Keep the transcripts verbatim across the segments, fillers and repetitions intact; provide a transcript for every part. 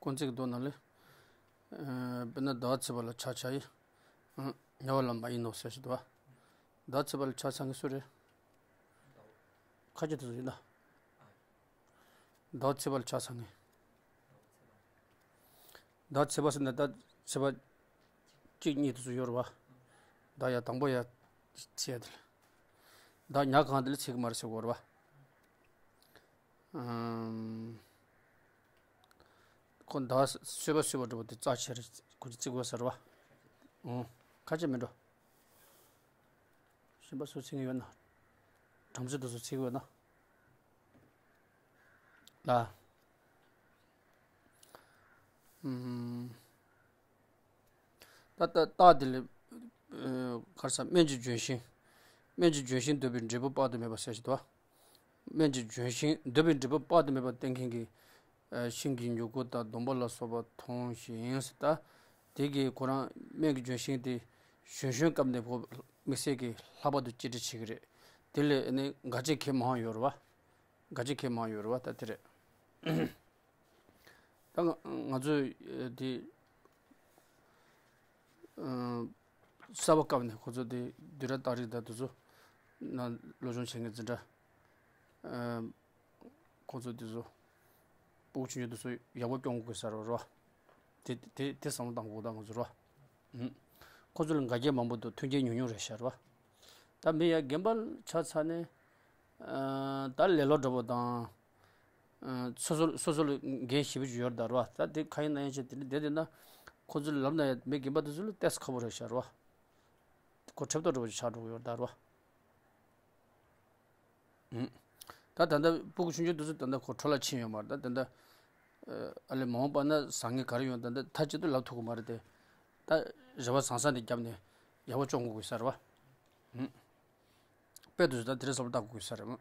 དཀོན་བརྩེགས་མདོ་ནང་ལས། ཨ། དཔེར་ན་ཟླ་བ་ཚེས་པ་ལ་ཕྱག་འཚལ་ཡི། ཨ། དམྱལ་བ་ལ་མ་ཡིན་ནོ་ཟེར་ཞིག་འདུག་བ། ཟླ་བ་ཚེས་པ་ལ་ཕྱག་འཚལ་མཁན་སུ་རེད། ཁ་ཆེ་དེ་ཚོ་ཡིན་ན། ཟླ་བ་ཚེས་པ་ལ་ཕྱག་འཚལ་མཁན། ཟླ་བ་ཚེས་པ་ཟེར་ན་ད་ཚེས་པ་གཅིག་གཉིས་དེ་ཚོ་ཡོད་རེད་བ། ཟླ་ཡ་དང་པོ་ཡ་ཚེས་དེ་ལ། ཟླ་ཉ་གང་དེ་ལ་ཚེས་ཀྱི་མ་རེད་ཟེར་གོ་རེད་བ། ཨམ། ཁོ་ཟླ་བ་སོས་པ་སོས་པ་འདྲ་པོ་དེ་རྩ་ཆེ་རེད། ཁོ་ཚོ་བརྩི་དགོས་ཟེར་བ། ཨོ། ཁ་ཆེ་མི་འགྲོ། གཞན་པ་སུ་བརྩི་གི་ཡོད་ན། བྲམ་ཟེ་དེ་ཚོ་བརྩི་གི་ཡོད་ན། ལ། ཨུམ། ད་ལྟ་རྟགས་དེ་ལས། ཨ། ག་རེ་ཟ། སྨན་གྱི་ལྗོན་ཤིང་། སྨན་གྱི་ལྗོན་ཤིང་འདོད་པའི་འབྲས་བུ་དཔག་ཏུ་མེད་པ་ཟེར་ཞིག་འདུག་བ། སྨན་གྱི་ལྗོན་ཤིང་འདོད་པའི་འབྲས་བུ་དཔག་ཏུ་མེད་པ་བསྟེན་མཁན་གྱི། ཨ། ཤིང་གི་མྱུ་གུ་དང་སྡོང་པོ་ལ་སོགས་པ་མཐོང་ཞིང་ཟེར། ད་དེ་གི་ཁོ་རང་སྨན་གྱི་ལྗོན་ཤིང་དེ་གཞོན་གཞོན་སྐབས་ནས་ཁོ་དམིགས་བསལ་གྱི་ལྷག་པར་དུ་གཅེས་སྤྲས་བྱེད་ཀྱི་རེད། དེ་ལས་ནི་འགའ་ཅིག་ཁྱེད་མང་ཡོད་རེད་བ། འགའ་ཅིག་ཁྱེད་མང་ཡོད་རེད་བ། ད་དེ་རེད། ད་ང་ང་ཚོས་དེ། ཨ། གསར་པ་བཀབ་ནས་ཁོ་ཚོ་དེ་བསྡུས་གྲྭ་རྟགས་རིས་དང་དེ་ཚོ་ནང་སློབ་སྦྱོང་བྱེད་མཁན་འཛིན་གྲྭ། ཨ། ཁོ་ཚོ་དེ་ཚོ་སྤུ་གུ་ཆུང་ཆུང་དེ་ཚོ་ཡག་པོ་སྐྱོང་དགོས་ས་རེད་བ། དེ་དེ་དེ་བསམ་བློ་བཏང་དགོས་ད་ང་ཚོ་རེད་བ། ཨུམ། ཁོ་ཚོ་ལ་འགལ་རྐྱེན་མང་པོ་འདུག་མཐུན་རྐྱེན་ཉུང་ཉུང་རེད་ཤག་རེད་བ། ད་མི་ཡ་རྒན་པ་ཆགས་ཚར་ནས། ཨ། ད་ལེ་ལོ་འདྲ་པོ་དང་། ཨ། སོ་སོ་སོ་སོ་ལ་འགན་ཞེ་པོ་ཅིག་ཡོད་རེད་ད་རེད་བ། ད་དེ་གང་ཡིན་ན་ཡང་བྱས་དེ་འདྲ་བསྡད་བསྡད་ན། ཁོ་ཚོ་ལ་ལབ་ན་ཡང་མི་རྒན་པ་དེ་ཚོ་ལ་ཏོག་ཙམ་ཁག་པོ་རེད་ཤག་རེད་བ། ཁོ་ཁྲེབ་ཏོག་འདྲ་པོ་ཅིག་ཆགས་འགྲོ་གི་ཡོད་རེད་ད་རེད་བ། ཨུམ། ད་ད་ལྟ་སྤུ་གུ་ཆུང་ཆུང་དེ་ཚོ་ད་ལྟ་ཁོ་འཕྲོ་བརླག་ཕྱིན་ཡོད་མ་རེད། ད་ད་ལྟ། ཨ་ལས་མ་འོངས་པ་ན་བཟང་ངན་ག་རེ་ཡོང་ད་ད་མཐའ་གཅིག་ཏུ་ལབ་ཐུབ་ཀྱི་མ་རེད་དེ། ད་རེ་བ་བཟང་ས་འདི་བརྒྱབ་ནས་ཡག་པོ་སྐྱོང་དགོས་ས་རེད་བ། ཨུམ། དཔེ་དེ་ཚོ་ད་དེ་རིང་བསམ་བློ་བཏང་དགོས་ས་རེད།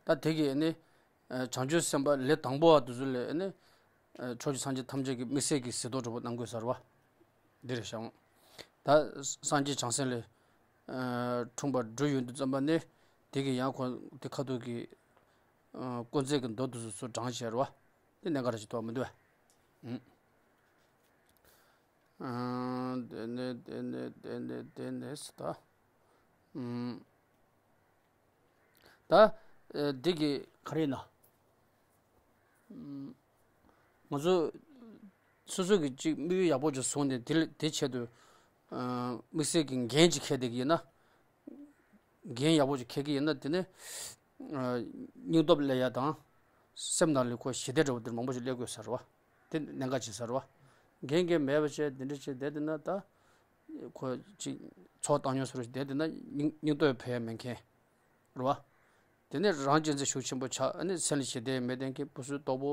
ད་དེ་གི་ནི། ཨ། བྱང་ཆུབ་སེམས་དཔའ་ལས་དང་པོ་བ་དེ་ཚོ་ལ་ནི། ཨ། ཕྱོགས་བཅུའི་སངས་རྒྱས་ཐམས་ཅད་ཀྱི་དམིགས་བསལ་གྱི་གཟིགས་རྟོག་འདྲ་པོ་གནང་དགོས་ས་རེད་བ། འདི་རེད་ཤག་ད་སངས་རྒྱས་བྱང་སེམས་ལས། ཨ། འཁྲུངས་པ་འགྲོ་ཡོང་དུས་ཙམ་པ་ནས་དེ་གི་ཡང་ཁོ་དེ་ཁ་ཐུག་གི། ཨ། དཀོན་བརྩེགས་ཀྱི་མདོ་དེ་ཚོ་ཚུར་དྲངས་བྱས་རེད་བ། དེ་གནད་འགག་རེ་ཞིག་འདུག་མི་འདུག་བ། ཨུམ། ཨ། དེ་ནས་དེ་ནས་དེ་ནས་དེ་ནས་ད། ཨུམ། ད། ཨ། འདི་གི་ག་རེ་ཡིན་ན། ཨུམ། ང་ཚོ་སོ་སོ་གི་ཅིག་དམིགས་ཡུལ་ཡག་པོ་ཅིག་བཟུང་ནས་དེ་ལ་དེ་ཆེད་དུ། ཨ། དམིགས་བསལ་གྱི་འགན་ཅིག་འཁྱེར་བསྡད་ཀྱི་ཡིན་ན། འགན་ཡག་པོ་ཅིག་འཁྱེར་གྱི་ཡིན་ན་དེ་ནི། ཨ། སྙིང་སྟོབས་སླེབས་ཡ་དང་། སེམས་ནང་ལ་ཁོ་ཞི་བདེ་འདྲ་པོ་དེ་མང་པོ་ཞིག་སླེབས་དགོས་ས་རེད་བ། དེ་གནད་འགག་ཆེ་ས་རེད་བ། འགན་འགན་མེད་པ་བྱས་དེ་འདྲ་བྱས་བསྡད་བསྡད་ན་ད། ཁོ་ཅིག་ཚོགས་བཏང་མྱོང་ཟེར་བ་ཞིག་བསྡད་བསྡད་ན་སྙིང་སྙིང་སྟོབས་འཕེལ་ཡ་མེད་མཁན། རེད་བ། དེ་ནས་རང་གཅེས་འཛིན་ཤུགས་ཆེན་པོ་ཆགས། ཨ་ནི་སེམས་ལ་ཞི་བདེ་མེད་བསྡད་མཁན། སྤུ་སུ་ལྟོགས་པོ།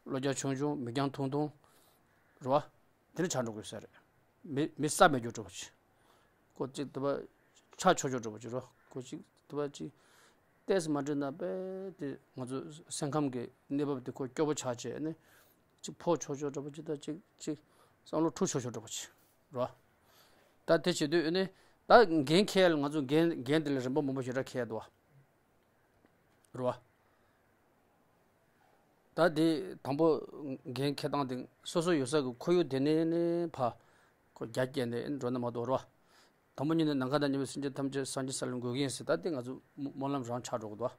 བློ་རྒྱ་ཆུང་ཆུང་། མིག་རྒྱང་ཐུང་ཐུང་། རེད་བ། དེ་འདྲ་ཆགས་འགྲོ་དགོས་ས་རེད། མི་མི་ས་མེད་རྒྱུ་འདྲ་པོ་ཅིག་ཁོ་ཅིག་དེ་བ་ཆགས་ཆོག་ཆོག་འདྲ་པོ་ཅིག་རོ། ཁོ་ཅིག་དེ་བ་ཅིག་ཏོག་ཙམ་མ་འགྲིག་ན་དཔེ་དེ་ང་ཚོ་སེམས་ཁམས་ཀྱི་གནས་བབ་དེ་ཁོ་སྐྱོ་པོ་ཆགས་བྱས་ནས་ཅིག་ཕོག་ཆོག་ཆོག་འདྲ་པོ་ཅིག་ད་ཅིག་ཅིག་བསམ་བློ་འཁྲུག་ཆོག་ཆོག་འདྲ་པོ་ཅིག་རོ། ད་དེ་བྱེད་དུས་ནི་ད་འགན་འཁྱེར་ཡ་ལ་ང་ཚོ་འགན་འགན་དེ་ལ་རིམ་པ་མང་པོ་ཞེ་དྲག་འཁྱེར་ཡ་འདུག་བ། རེད་བ། ད་དེ་དང་པོ་འགན་འཁྱེར་སྟངས་དེ་སོ་སོ་ཡོད་ས་གི་ཁོར་ཡུག་དེ་ནས་ནས་ཕར་ཁོ་རྒྱ་བསྐྱེད་ནས་འགྲོ་ན་མ་གཏོགས་རེད་བ། དང་པོ་ཉིད་ནས་ནམ་མཁའ་དང་མཉམ་པའི་སེམས་ཅན་ཐམས་ཅད་སངས་རྒྱས་ས་ལ་འགོད་ཀྱི་ཡིན་ཟེར། ད་དེ་ང་ཚོ་སྨོན་ལམ་རང་ཆགས་འགྲོ་གི་འདུག་བ།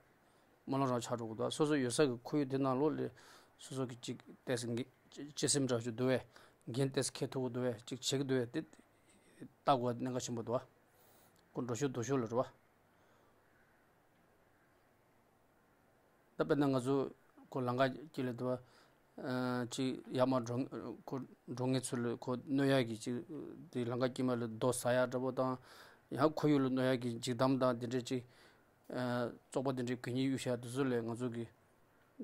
སྨོན་ལམ་རང་ཆགས་འགྲོ་གི་འདུག་བ། སོ་སོ་ཡོད་ས་གི་ཁོར་ཡུག་དེ་ནང་ལོགས་ལ་སོ་སོ་གི་ཅིག་ཏོག་ཙམ་གཅེས་སེམས་འདྲ་ཞིག་འདུག་བས། འགན་ཏོག་ཙམ་འཁྱེར་ཐུབ་ཀྱི་འདུག་བས། ཅིག་བྱེད་ཀྱི་འདུག་བས། དེ་ལྟ་དགོས་པ་གནད་འགག་ཆེན་པོ་འདུག་བ། ཁོ་འགྲོ་ཤུགས་འདུག་ཤུགས་ལ་རེད་བ། ད་དཔེར་ན་ང་ཚོ་ཁོ་ལམ་ཁ་དཀྱིལ་ལ་དུ་བ། ཨ། ཅིག་ཡར་མར་འགྲོ་ཁོ་འགྲོ་མཁན་ཚོ་ལ་ཁོ་གནོད་ཡག་གི་ཅིག་དེ་ལམ་ཁ་དཀྱིལ་མ་ལ་རྡོ་ཟ་ཡག་འདྲ་པོ་དང་། ཡང་ཁོར་ཡུག་ལ་གནོད་ཡག་གི་འགྱིག་དམ་དང་དེ་འདྲས་ཅིག་ཨ། བཙོག་པ་དེ་འདྲས་གད་སྙིགས་གཡུག་བཞག་དེ་ཚོ་ལས་ང་ཚོ་གི་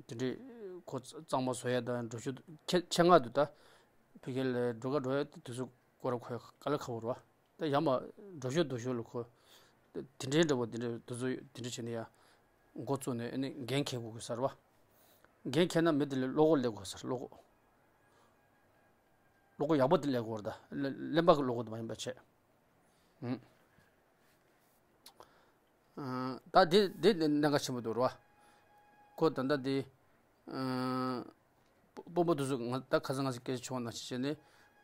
དེ་འདྲས་ཁོ་གཙང་མ་བཟོ་ཡག་དང་འགྲོ་ཤུགས་ཆེ་ཆེ་ང་དུ་ད་ཕ་གི་ལ་འགྲོ་ག་འགྲོ་ཡག་དེ་ཚོ་སྐོར་ར་ཁོ་ཡག་དཀའ་ལས་ཁག་པོ་རེད་བ། ད་ཡར་མར་འགྲོ་ཤུགས་འདུག་ཤུགས་ལ་ཁོ། དེ་འདྲའི་འདྲ་པོ་དེ་འདྲའི་དུས་ཚོད་དེ་འདྲ་བྱས་ནས་ཡང་འགོ་བཙུགས་ནས་ཨ་ནི་འགན་འཁྱེར་དགོས་ཀྱི་ས་རེད་བ། འགན་འཁྱེར་ན་མི་དེ་ལ་བློ་ཁོག་སླེབས་དགོས་ས་རེད། བློ་ཁོག་བློ་ཁོག་ཡག་པོ་དེ་སླེབས་དགོས་རེད་ད། གླེན་པ་གི་བློ་ཁོག་དེ་མ་ཡིན་པ་བྱས། ཨུམ། ཨ། ད་དེ་དེ་གནད་འགག་ཆེན་པོ་འདུག་རེད་བ། ཁོ་ད་ལྟ་དེ། ཨ། དཔོན་པོ་དེ་ཚོ་ང་ད་ཁ་སང་ང་ཚོ་སྐད་ཆ་བྱུང་བ་ནང་བཞིན་བྱས་ནས་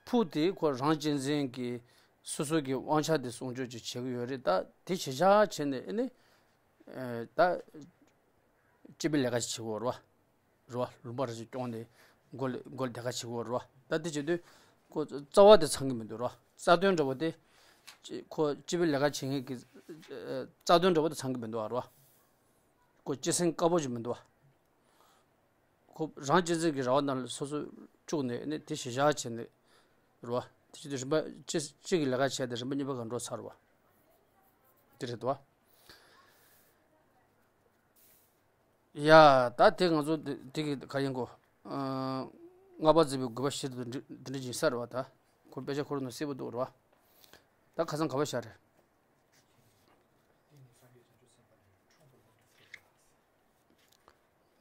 ཕུགས་དེ་ཁོ་རང་གཅེས་འཛིན་གྱི་སོ་སོ་གི་དབང་ཆ་དེ་སྲུང་སྐྱོབ་ཅིག་བྱེད་ཀྱི་ཡོད་རེད། ད་དེ་གཞི་བཞག་བྱས་ནས་ཨེ་ནི་ད་སྤྱི་པའི་ལས་ཀ་ཞིག་བྱེད་དགོས་རེད་བ། རེད་བ། ལུང་པ་རེ་ཞིག་སྐྱོང་ནས་སྒོ་ལས་སྒོ་ལས་དེ་ག་བྱེད་དགོས་རེད་བ། ད་དེ་བྱེད་དུས་ཁོ་རྩ་བ་དེ་ཚང་གི་མི་འདུག་རེད་བ། རྩ་དོན་འདྲ་བོ་དེ་ཁོ་སྤྱི་པའི་ལས་ཀ་བྱེད་མཁན་གྱི་རྩ་དོན་འདྲ་བོ་དེ་ཚང་གི་མི་འདུག་བ། རེད་བ། ཁོ་སྤྱི་སེམས་དཀར་པོ་ཞིག་མི་འདུག་བ། ཁོ་རང་གཅེས་འཛིན་གྱི་ར་བ་ནང་ལ་སོ་སོ་བཅུག་ནས་ནི་དེ་གཞི་བཞག་བྱས་ནས་རེད་བ། དེ་བྱེད་དུས་རིམ་པ་གཅིག་གཅིག་གི་ལས་ཀ་བྱས་ཏེ་རིམ་པ་གཉིས་པ་ག་འགྲོ་ཚར་བ། དེ་རེད་དོ། ཡ། ད་དེ་ང་ཚོ་དེ་དེ་གི་ག་ཡིན་གོ། ཨ། ལྔ་པ་འཛིན་པའི་དགོས་པ་བཞི་དེ་འདྲ་འདི་འདྲ་ཡིན་ས་རེད་བ་ད། ཁོ་དཔེ་ཆ་ཁོ་རང་ནང་གསལ་པོ་འདུག་རེད་བ། ད་ཁ་སང་ག་པར་བཞག་རེད།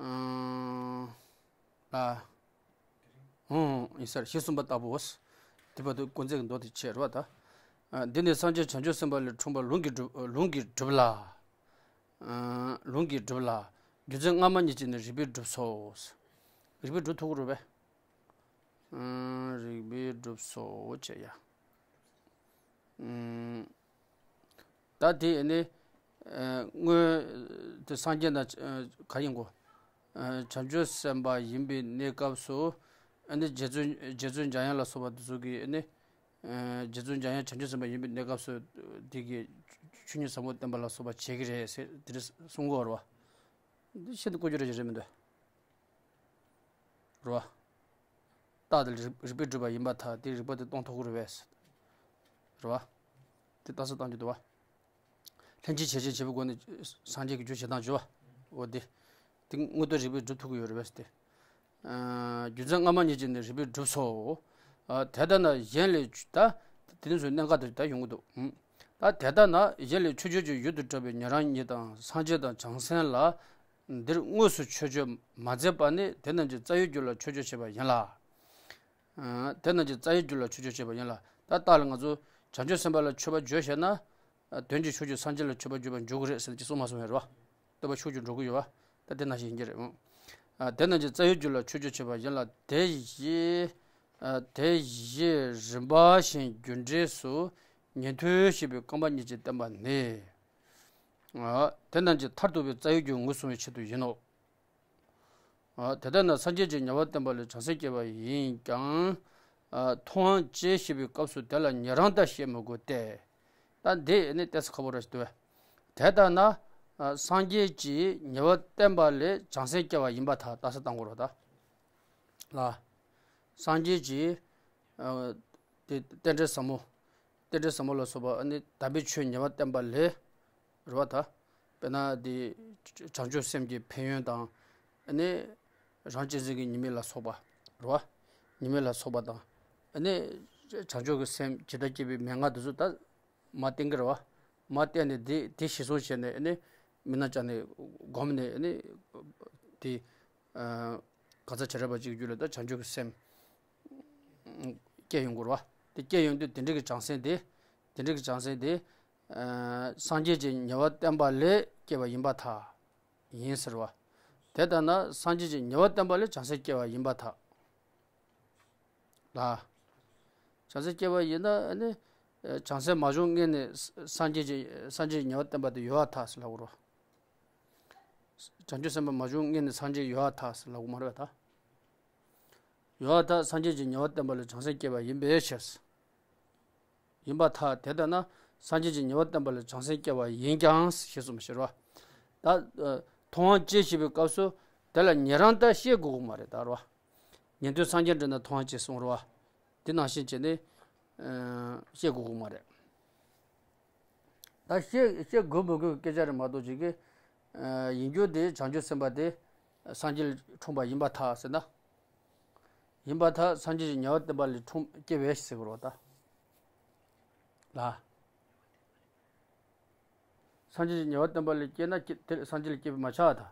ཨང་། ཨ། ཨང་། ཡིན་ས་རེད། གཞི་གསུམ་པ་ལྟ་བུ། དེ་བར་དུ་དཀོན་བརྩེགས་ཀྱི་མདོ་དེ་བྱས་རེད་བ་ད། ཨ། འདི་ནི་སངས་རྒྱས་བྱང་ཆུབ་སེམས་དཔའ་ལས་འཁྲུངས་པ་ལུང་གིས་སྒྲུབ་ལུང་གིས་སྒྲུབ་ལ། ཨ། ལུང་གིས་སྒྲུབ་ལ། རྒྱུ་མཚན་སྔ་མ་གཉིས་ཀྱིས་ནི་རིགས་པས་གྲུབ་སོ། རིགས་པས་གྲུབ་ཐུབ་ཀྱི་རེད་པས། ཨ། རིགས་པས་གྲུབ་སོ་བྱས་ཡ། ཨུམ། ད་དེ་ནི། ཨ། སྔོན་དུ་སངས་རྒྱས་ན་ག་ཡིན་གོ། ཨ། བྱང་ཆུབ་སེམས་དཔའ་ཡིན་པའི་གནས་སྐབས་སུ། ཨ་ནི་རྗེ་བཙུན་རྗེ་བཙུན་འཇམ་དབྱངས་ལ་སོགས་པ་དེ་ཚོ་གིས་ཨ་ནི། ཨ། རྗེ་བཙུན་འཇམ་དབྱངས་བྱང་ཆུབ་སེམས་དཔའ་ཡིན་པའི་གནས་སྐབས་སུ་དེ་གི་ཆོས་ཉིད་ཟབ་མོ་བསྟན་པ་ལ་སོགས་པ་བྱེད་ཀྱི་རེད་ཟེར་དེ་འདྲ་གསུང་གི་ཡོད་རེད་བ། འདི་ཤིན་ཏུ་དཀོན་མཆོག་རེད་ཅེས་རེད་མི་འདུག་རེད་བ། རྟགས་དེ་རིགས་རིགས་པས་གྲུབ་པ་ཡིན་པར་ཐལ། དེ་རིགས་པ་དེ་སྟོང་ཐུབ་ཀྱི་རེད་པས། རེད་བ། དེ་རྟགས་གསལ་བཏང་རྒྱུ་འདུག་བ། ལྷན་ཅིག་བྱེད་ཅེས་བྱེད་པའི་སྒོ་ནས་སངས་རྒྱས་ཀྱི་རྒྱུ་བྱེད་སྟངས་བརྗོད་པ། འོ་དེ། དེ་དངོས་དོན་རིགས་པས་གྲུབ་ཐུབ་ཀྱི་ཡོད་རེད་པས་ཏེ། ཨ། རྒྱུ་མཚན་སྔ་མ་གཉིས་ཀྱིས་ནི་རིགས་པས་གྲུབ་སོ། ཨ། དེ་ལྟ་ན་གཞན་ལས་ཆོས། ད་དེ་ནི་བཟོའི་གནད་འགག་དེ་ད་ཡོང་གི་འདུག་ཨུམ། ད་དེ་ལྟ་ན་གཞན་ལས་ཆོས་སྤྱོད་ཀྱི་ཡུལ་དུ་གྲགས་པའི་ཉན་རང་ཉིད་དང་སངས་རྒྱས་དང་བྱང་སེམས་ལ། འདིར་དངོས་སུ་ཆོས་སྤྱོད་མ་མཛད་པ་ནི་དེ་རྣམས་ཀྱི་རྩ་བའི་རྒྱུད་ལ་ཆོས་སྤྱོད་བྱེད་པ་ཡིན་ལ། ཨ། དེ་རྣམས་ཀྱི་རྩ་བའི་རྒྱུད་ལ་ཆོས་སྤྱོད་བྱེད་པ་ཡིན་ལ། ད་ལྟ་ལ་ང་ཚོ་བྱང་ཆུབ་སེམས་དཔའ་ལ་མཆོད་པ་བརྗོད་ཤེས་ན། ཨ། དོན་གྱི་ཕྱོགས་ཀྱི་སངས་རྒྱས་ལ་མཆོད་པ་བརྗོད་པར་འགྱུར་གྱི་རེད་ཟེར་ནས་ཅིག་གསུངས་མ་སོང་བས་རེད་བ། བསྟོད་པ་ཕྱོགས་ཀྱི་འགྲོ་གི་ཡོད་བ། ད་དེ་ནང་བཞིན་ཡིན་གྱི་རེད། ཨ། དེ་རྣམས་ཀྱི་རྩ་བའི་རྒྱུད་ལ་ཆོས་སྤྱོད་བྱེད་པ་ཡིན་ལ། དེ་བཞི། ཨ། དེ་བཞི་རིམ་པ་བཞིན་རྒྱུ་འབྲས་སུ་ཉན་ཐོས་ཞེས་པའི་རྐང་པ་གཉིས་ཀྱིས་བསྟན་པ་ནི། ཨ། དེ་རྣམས་ཀྱི་མཐར་ཐུག་པའི་རྩ་བའི་རྒྱུ་ངོས་བཟུང་བའི་ཆེད་དུ་ཡིན་ནོ། ཨ། དེ་ལྟར་ན་སངས་རྒྱས་ཀྱི་ཉེ་བར་བསྟན་པ་ལས་བྱང་སེམས་སྐྱེ་བ་ཡིན་ཀྱང་། ཨ། མཐོང་བ་ཅན་ཞེས་པའི་སྐབས་སུ་དེ་ལ་ཉན་རང་ལྟར་བཤད་མི་དགོས་ཏེ། ད་འདི་ནི་ཏོག་ཙམ་ཁག་པོ་རེད་ཟེར་དུས། དེ་ལྟར་ན། ཨ། སངས་རྒྱས་ཀྱི་ཉེ་བར་བསྟན་པ་ལས་བྱང་སེམས་སྐྱེ་བ་ཡིན་པར་ཐལ། རྟགས་གསལ་བཏང་དགོས་རེད་ད། ལ། སངས་རྒྱས་ཀྱི། ཨ། དེ་རྟེན་འབྲེལ་ཟབ་མོ། རྟེན་འབྲེལ་ཟབ་མོ་ལ་སོགས་པ་ཨ་ནི་དམ་པའི་ཆོས་ཉེ་བར་བསྟན་པ་ལས། རེད་བ་ད། དཔེར་ན་དེ་བྱང་ཆུབ་སེམས་ཀྱི་ཕན་ཡོན་དང་། ཨ་ནི་རང་གཅེས་འཛིན་གྱི་ཉེས་དམིགས་ལ་སོགས་པ། རེད་བ། ཉེས་དམིགས་ལ་སོགས་པ་དང་། ཨ་ནི་བྱང་ཆུབ་ཀྱི་སེམས་ཇི་ལྟར་སྐྱེ་བའི་མན་ངག་དེ་ཚོ་ད་མར་བསྟན་གྱི་རེད་བ། མར་བསྟན་ནས་དེ་དེ་གཞིར་བཟུང་བྱས་ནས་ཨ་ནི་མི་སྣ་བཅའ་ནས་སྒོམ་ནས་ཨ་ནི་དེ། ཨ། གང་ཟག་བྱེ་བྲག་པ་གཅིག་གི་རྒྱུད་ལ་ད་བྱང་ཆུབ་ཀྱི་སེམས་སྐྱེ་ཡོང་དགོས་རེད་བ། དེ་སྐྱེ་ཡོང་དུས་དེ་འདྲ་གི་བྱང་སེམས་དེ། དེ་འདྲ་གི་བྱང་སེམས་དེ། ཨ། སངས་རྒྱས་ཀྱི་ཉེ་བར་བསྟན་པ་ལས་སྐྱེ་བ་ཡིན་པར་ཐལ། ཡིན་ཟེར་བ། དེ་ལྟར་ན་སངས་རྒྱས་ཀྱི་ཉེ་བར་བསྟན་པ་ལས་བྱང་སེམས་སྐྱེ་བ་ཡིན་པར་ཐལ། ལ། བྱང་སེམས་སྐྱེ་བ་ཡིན་ན་ཨ་ནི། ཨ། བྱང་སེམས་མ་བྱུང་སྔོན་ནས་སངས་རྒྱས་ཀྱི་སངས་རྒྱས་ཀྱི་ཉེ་བར་བསྟན་པ་དེ་ཡོད་པར་ཐལ་ཟེར་ལབ་དགོས་རེད་བ། བྱང་ཆུབ་སེམས་དཔའ་མ་བྱུང་སྔོན་ནས་སངས་རྒྱས་ཡོད་པར་ཐལ་ཟེར་ལབ་དགོས་མ་རེད་བ་ད། ཡོད་པར་ཐལ། སངས་རྒྱས་ཀྱི་ཉེ་བར་བསྟན་པ་ལས་བྱང་སེམས་སྐྱེ་བ་ཡིན་པའི་ཕྱིར། ཡིན་པར་ཐལ། དེ་ལྟར་ན་སངས་རྒྱས་ཀྱི་ཉེ་བར་བསྟན་པ་ལས་བྱང་སེམས་སྐྱེ་བ་ཡིན་ཀྱང་ཞེས་གསུངས་པའི་ཕྱིར་རོ། ད། ཨ། མཐོང་བ་ཅན་ཞེས་པའི་སྐབས་སུ་དེ་ལ་ཉན་རང་ལྟར་བཤད་དགོས་ཀྱི་མ་རེད་ད་རོ། ཉན་ཐོས་སངས་རྒྱས་འདྲ་ན་མཐོང་བ་ཅན་གསུངས་རོ། དེ་ནང་བཞིན་བྱས་ནས། ཨ། བཤད་དགོས་ཀྱི་མ་རེད། ད་བཤད་བཤད་དགོས་མི་དགོས་ཀྱི་སྐད་ཆ་རེད་མ་གཏོགས་ཅིག་གི། ཨ། ཡིན་རྒྱུ་དེ་བྱང་ཆུབ་སེམས་དཔའ་དེ་སངས་རྒྱས་ལས་འཁྲུངས་པ་ཡིན་པར་ཐལ་ཟེར་ན། ཡིན་པར་ཐལ། སངས་རྒྱས་ཀྱི་ཉེ་བར་བསྟན་པ་ལས་འཁྲུངས་སྐྱེ་བས་ཟེར་དགོས་རེད་བ་ད། ལ། སངས་རྒྱས་ཀྱི་ཉེ་བར་བསྟན་པ་ལས་སྐྱེས་ན་སྐྱེ་དེ་སངས་རྒྱས་ལ་སྐྱེས་པས་མ་ཁྱབ་པར་ཐལ།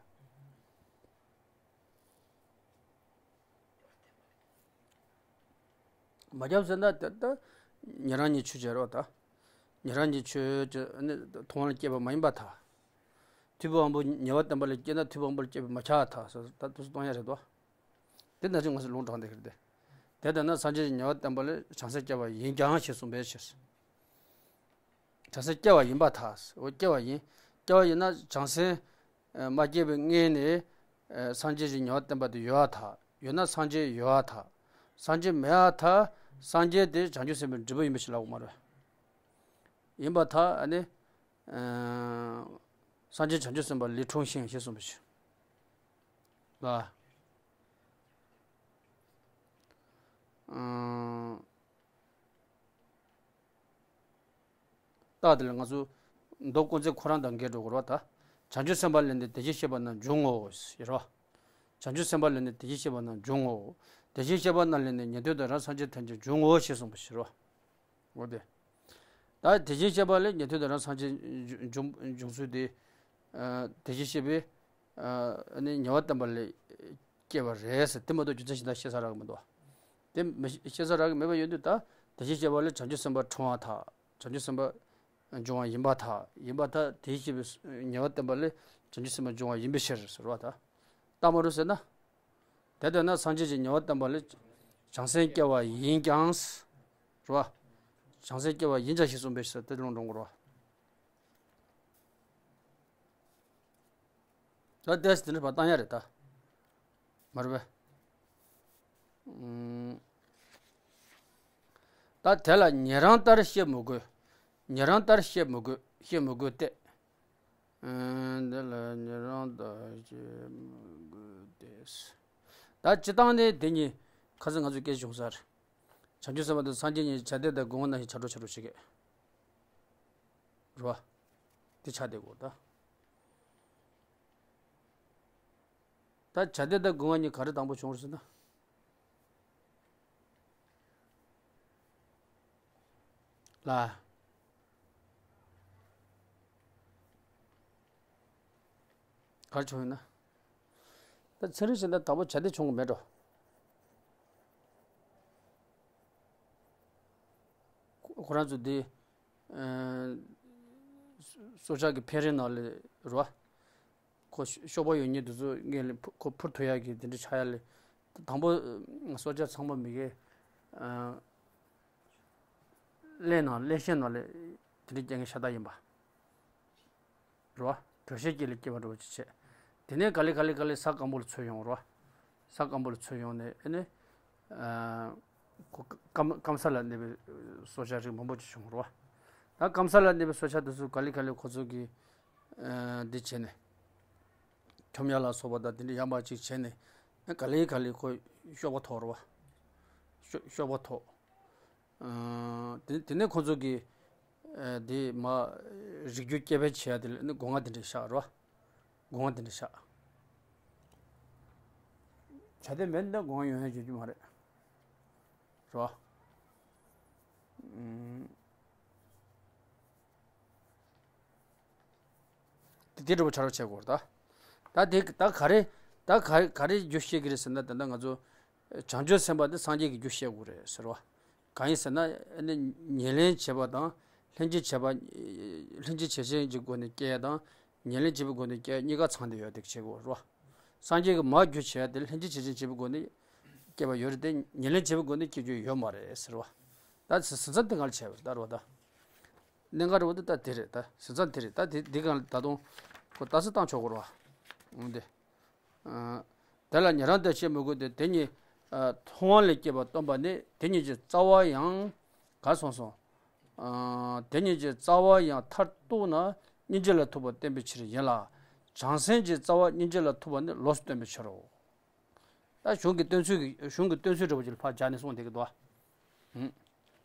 མ་ཁྱབ་ཟེར་ན་དེ་ལྟ་ཉན་རང་གཉིས་ཆོས་ཅན་རེད་བ་ད། ཉན་རང་གཉིས་ཆོས་ཅན་ནི་མཐོང་བ་ལ་སྐྱེས་པ་མ་ཡིན་པར་ཐལ། ཐོས་པའི་དབང་པོ་ཉེ་བར་བསྟན་པ་ལས་སྐྱེས་ན་ཐོས་པའི་དབང་པོ་ལ་སྐྱེས་པས་མ་ཁྱབ་པར་ཐལ་ཟེར་ད་དུས་སུ་གཏོང་ཡ་རེད་དོ། དེ་ན་ཅིག་ང་ཚོ་ལུང་དྲངས་དེ་ཁེར་དེ། དེ་ལྟར་ན་སངས་རྒྱས་ཀྱི་ཉེ་བར་བསྟན་པ་ལས་བྱང་སེམས་སྐྱེ་བ་ཡིན་ཀྱང་ཞེས་གསུངས་པའི་ཕྱིར། བྱང་སེམས་སྐྱེ་བ་ཡིན་པར་ཐལ། འོ་སྐྱེ་བ་ཡིན། སྐྱེ་བ་ཡིན་ན་བྱང་སེམས་མ་སྐྱེས་པའི་སྔོན་ནས་སངས་རྒྱས་ཀྱི་ཉེ་བར་བསྟན་པ་དེ་ཡོད་པར་ཐལ། ཡོད་ན་སངས་རྒྱས་ཡོད་པར་ཐལ། སངས་རྒྱས་མེད་པར་ཐལ། སངས་རྒྱས་དེ་བྱང་ཆུབ་སེམས་དཔའི་འབྲས་བུ་ཡིན་པ་ཞིག་ལབ་དགོས་མ་རེད། ཡིན་པར་ཐལ། ཨ་ནི། སངས་རྒྱས་བྱང་ཆུབ་སེམས་དཔའ་ལས་འཁྲུངས་ཤིང་ཞེས་གསུངས་པའི་ཕྱིར། ལ། རྟགས་དེ་ལ་ང་ཚོ་མདོ་དཀོན་བརྩེགས་ཁོ་རང་དང་འགལ་འགྲོ་དགོས་རེད་པ། ད་བྱང་ཆུབ་སེམས་དཔའ་ལས་ནི་དེ་བཞིན་གཤེགས་པ་རྣམས་འབྱུང་ངོ་། ཞེས་རོ། བྱང་ཆུབ་སེམས་དཔའ་ལས་ནི་དེ་བཞིན་གཤེགས་པ་རྣམས་འབྱུང་ངོ་། དེ་བཞིན་གཤེགས་པ་རྣམས་ལས་ནི་ཉན་ཐོས་དང་རང་སངས་རྒྱས་ཐམས་ཅད་འབྱུང་ངོ་ཞེས་གསུངས་པའི་ཕྱིར་རོ། འོ་དེ། ད་དེ་བཞིན་གཤེགས་པ་ལས་ཉན་ཐོས་དང་རང་སངས་རྒྱས་འབྱུང་འབྱུང་ཚུལ་དེ། དེ་བཞིན་གཤེགས་པའི་ནི་ཉེ་བར་བསྟན་པ་ལས་སྐྱེས་པ་རེད་ཟེར་དེ་མ་གཏོགས་རྒྱུ་མཚན་གཞན་དག་བཤད་ས་རག་གི་མི་འདུག་དེ་མི་བཤད་ས་རག་གི་མེད་པ་ཡོད་དུས་ད་དེ་བཞིན་གཤེགས་པ་ལས་བྱང་ཆུབ་སེམས་དཔའ་འཁྲུངས་པར་ཐལ། བྱང་ཆུབ་སེམས་དཔའ་འབྱུང་བ་ཡིན་པར་ཐལ། ཡིན་པར་ཐལ། དེ་བཞིན་གཤེགས་པའི་ཉེ་བར་བསྟན་པ་ལས་བྱང་ཆུབ་སེམས་དཔའ་འབྱུང་བ་ཡིན་པའི་ཕྱིར་ཟེར་བ་ད། རྟགས་མ་རུ་ཟེར་ན། དེ་ལྟར་ན་སངས་རྒྱས་ཀྱི་ཉེ་བར་བསྟན་པ་ལས་བྱང་སེམས་སྐྱེ་བ་ཡིན་ཀྱང་། རེད་བ། བྱང་སེམས་སྐྱེ་བ་ཡིན་ཀྱང་ཞེས་གསུངས་པའི་ཕྱིར་དེ་ལུང་འདྲེན་དགོས་རེད་བ། ད་ལྟས་དེ་འདྲ་བ་བཏང་ཡ་རེད་ད། མ་རེད་པས། ཨུམ། ད་དེ་ལ་ཉན་རང་ལྟར་བཤད་མི་དགོས། ཉན་རང་ལྟར་བཤད་མི་དགོས། བཤད་མི་དགོས་ཏེ། ཨུམ། དེ་ལ་ཉན་རང་ལྟར་བཤད་མི་དགོས་ཏེ། ད་སྤྱིར་བཏང་ནས་དེ་གཉིས་ཁ་སང་ང་ཚོས་སྐད་ཆ་བྱུང་ས་རེད། བྱང་ཆུབ་སེམས་དཔའ་དང་སངས་རྒྱས་གཉིས་བྱ་དེ་དང་སྒོ་ལྔ་ནང་བཞིན་ཆ་འགྲོ་ཆ་འགྲོ་བྱེད་ཀྱི། རེད་བ། དེ་ཆ་དེ་གོ་ད། ད་བྱ་དེ་དང་སྒོ་ལྔ་གཉིས་ག་རེ་དང་པོ་བྱུང་བ་རེད་ཟེར་ན། ལ། ག་རེ་བྱུང་ཡོད་ན། ད་ཚན་རིག་བྱས་ན་དང་པོ་བྱ་དེ་བྱུང་གི་མེད་འགྲོ། ཁོ་ཁོ་རང་ཚོ་དེ། ཨ། སྲོག་ཆགས་ཀྱི་འཕེལ་རིམ་ནང་ལ་རེད་བ། ཁོ་གཤོག་པ་ཡོད་མཁན་དེ་ཚོ་སྔོན་ལ་འཕུར་ཁོ་འཕུར་ཐུབ་ཡག་གི་དེ་འདྲ་ཆགས་ཡག་ལ། དང་པོ་སྲོག་ཆགས་ཚང་མ་མི་གའི་ཨ། ཀླད་ནང་ཀླད་ཤེད་ནང་ལ་དེ་འདྲ་སྐྱེ་མཁན་ཤ་སྟག་ཡིན་པ། རེད་བ། དྲོད་ཤེད་ཀྱི་ལས་སྐྱེ་བ་འདྲ་བོ་ཅིག་བྱས། དེ་ནས་ག་ལེ་ག་ལེ་ག་ལེ་ས་སྐམ་པོ་ལ་ཚུད་ཡོང་རེད་བ། ས་སྐམ་པོ་ལ་ཚུད་ཡོང་ནས་ཨ་ནི། ཨ། ཁོ་སྐམ་སྐམ་ས་ལ་གནས་པའི་སྲོག་ཆགས་རིགས་མང་པོ་ཅིག་བྱུང་རེད་བ། ད་སྐམ་ས་ལ་གནས་པའི་སྲོག་ཆགས་དེ་ཚོ་ག་ལེ་ག་ལེ་ཁོ་ཚོ་གིས་ཨ། འདི་བྱས་ནས། ཁྱོམ་ཡག་ལ་སོགས་པ་དང་དེ་འདྲ་ཡག་མ་ཅིག་བྱས་ནས་ཨ། ག་ལེ་ག་ལེ་ཁོ་གཤོག་པ་ཐོགས་རེད་བ། གཤོག་གཤོག་པ་ཐོགས། ཨ། དེ་དེ་ནས་ཁོ་ཚོ་གིས་ཨ། དེ་མ་རིགས་རྒྱུད་སྐྱེ་འཕེལ་བྱེད་ཡ་དེ་ལ་ནི་སྒོ་ང་དེ་འདྲ་བཞག་རེད་བ། སྒོ་ང་དེ་འདྲ་བཞག་བྱ་དེ་མེད་ན་སྒོ་ང་ཡོང་ཡ་ཡོད་རྒྱུ་མ་རེད། རེད་བ། ཨུམ། དེ་དེ་འདྲ་པོ་ཆ་རོགས་བྱེད་དགོས་རེད་ད། ད་དེ་ད་ག་རེ་ད་ག་ག་རེ་རྒྱུ་བཤད་ཀྱི་རེད་ཟེར་ན། ད་ལྟ་ང་ཚོ་བྱང་ཆུབ་སེམས་དཔའ་དེ་སངས་རྒྱས་ཀྱི་རྒྱུ་བཤད་དགོས་རེད་ཟེར་བ། གང་ཡིན་ཟེར་ན་ཨ་ནི་ཉེར་ལེན་བྱེད་པ་དང་ལྷན་ཅིག་བྱེད་པ། ལྷན་ཅིག་བྱེད་ཅན་གྱི་སྒོ་ནས་སྐྱེ་ཡ་དང་ཉེར་ལེན་བྱེད་པའི་སྒོ་ནས་སྐྱེ་ཡ་གཉིས་ཀ་ཚང་བསྡད་ཡོད་དེ་བྱེད་དགོས་རེད་བ། སངས་རྒྱས་ཀྱི་མར་རྒྱུ་བྱེད་ཡ་དེ་ལྷན་ཅིག་བྱེད་ཅན་བྱེད་པའི་སྒོ་ནས་སྐྱེ་བ་ཡོད་རེད་དེ། ཉེར་ལེན་བྱེད་པའི་སྒོ་ནས་སྐྱེ་རྒྱུ་ཡོད་མ་རེད་ཟེར་བ། ད་ཟིན་ཟིན་ཙམ་དེ་སྔར་བྱས་པ་རེད་ད། རེད་བ་ད། གནད་འགག་རེད་བ་འདི་ད་དེ་རེད་ད། ཟིན་ཙམ་དེ་རེད་ད། དེ་འདི་གང་ད་དུང་ཁོ་ལྟ་ཚུལ་བཏང་ཆོག་གོ་རེད་བ། འོང་དེ། ཨ། དེ་ལ་ཉན་རང་ལྟར་བཤད་མི་དགོས་ཏེ། དེ་ཉིད་ཨ། མཐོང་བ་ལས་སྐྱེས་པ་སྟོན་པ་ནི། དེ་ཉིད་ཀྱི་རྩ་བ་ཡང་ག་སོང་སོང་། ཨ། དེ་ཉིད་ཀྱི་རྩ་བ་ཡང་མཐར་གཏུགས་ན་སྙིང་རྗེ་ལ་ཐུག་པ་བསྟན་པའི་ཕྱིར་ཡིན་ལ། བྱང་སེམས་ཀྱི་རྩ་བ་སྙིང་རྗེ་ལ་ཐུག་པ་ནི་ལོགས་སུ་སྟོན་པའི་ཕྱིར་རོ། ད་གཞུང་གི་བསྟན་ཚུལ་གྱི་གཞུང་གི་བསྟན་ཚུལ་འདྲ་བོ་ཅིག་ལ་ཕར་སྦྱར་ནས་གསུངས་བསྡད་ཀྱི་འདུག་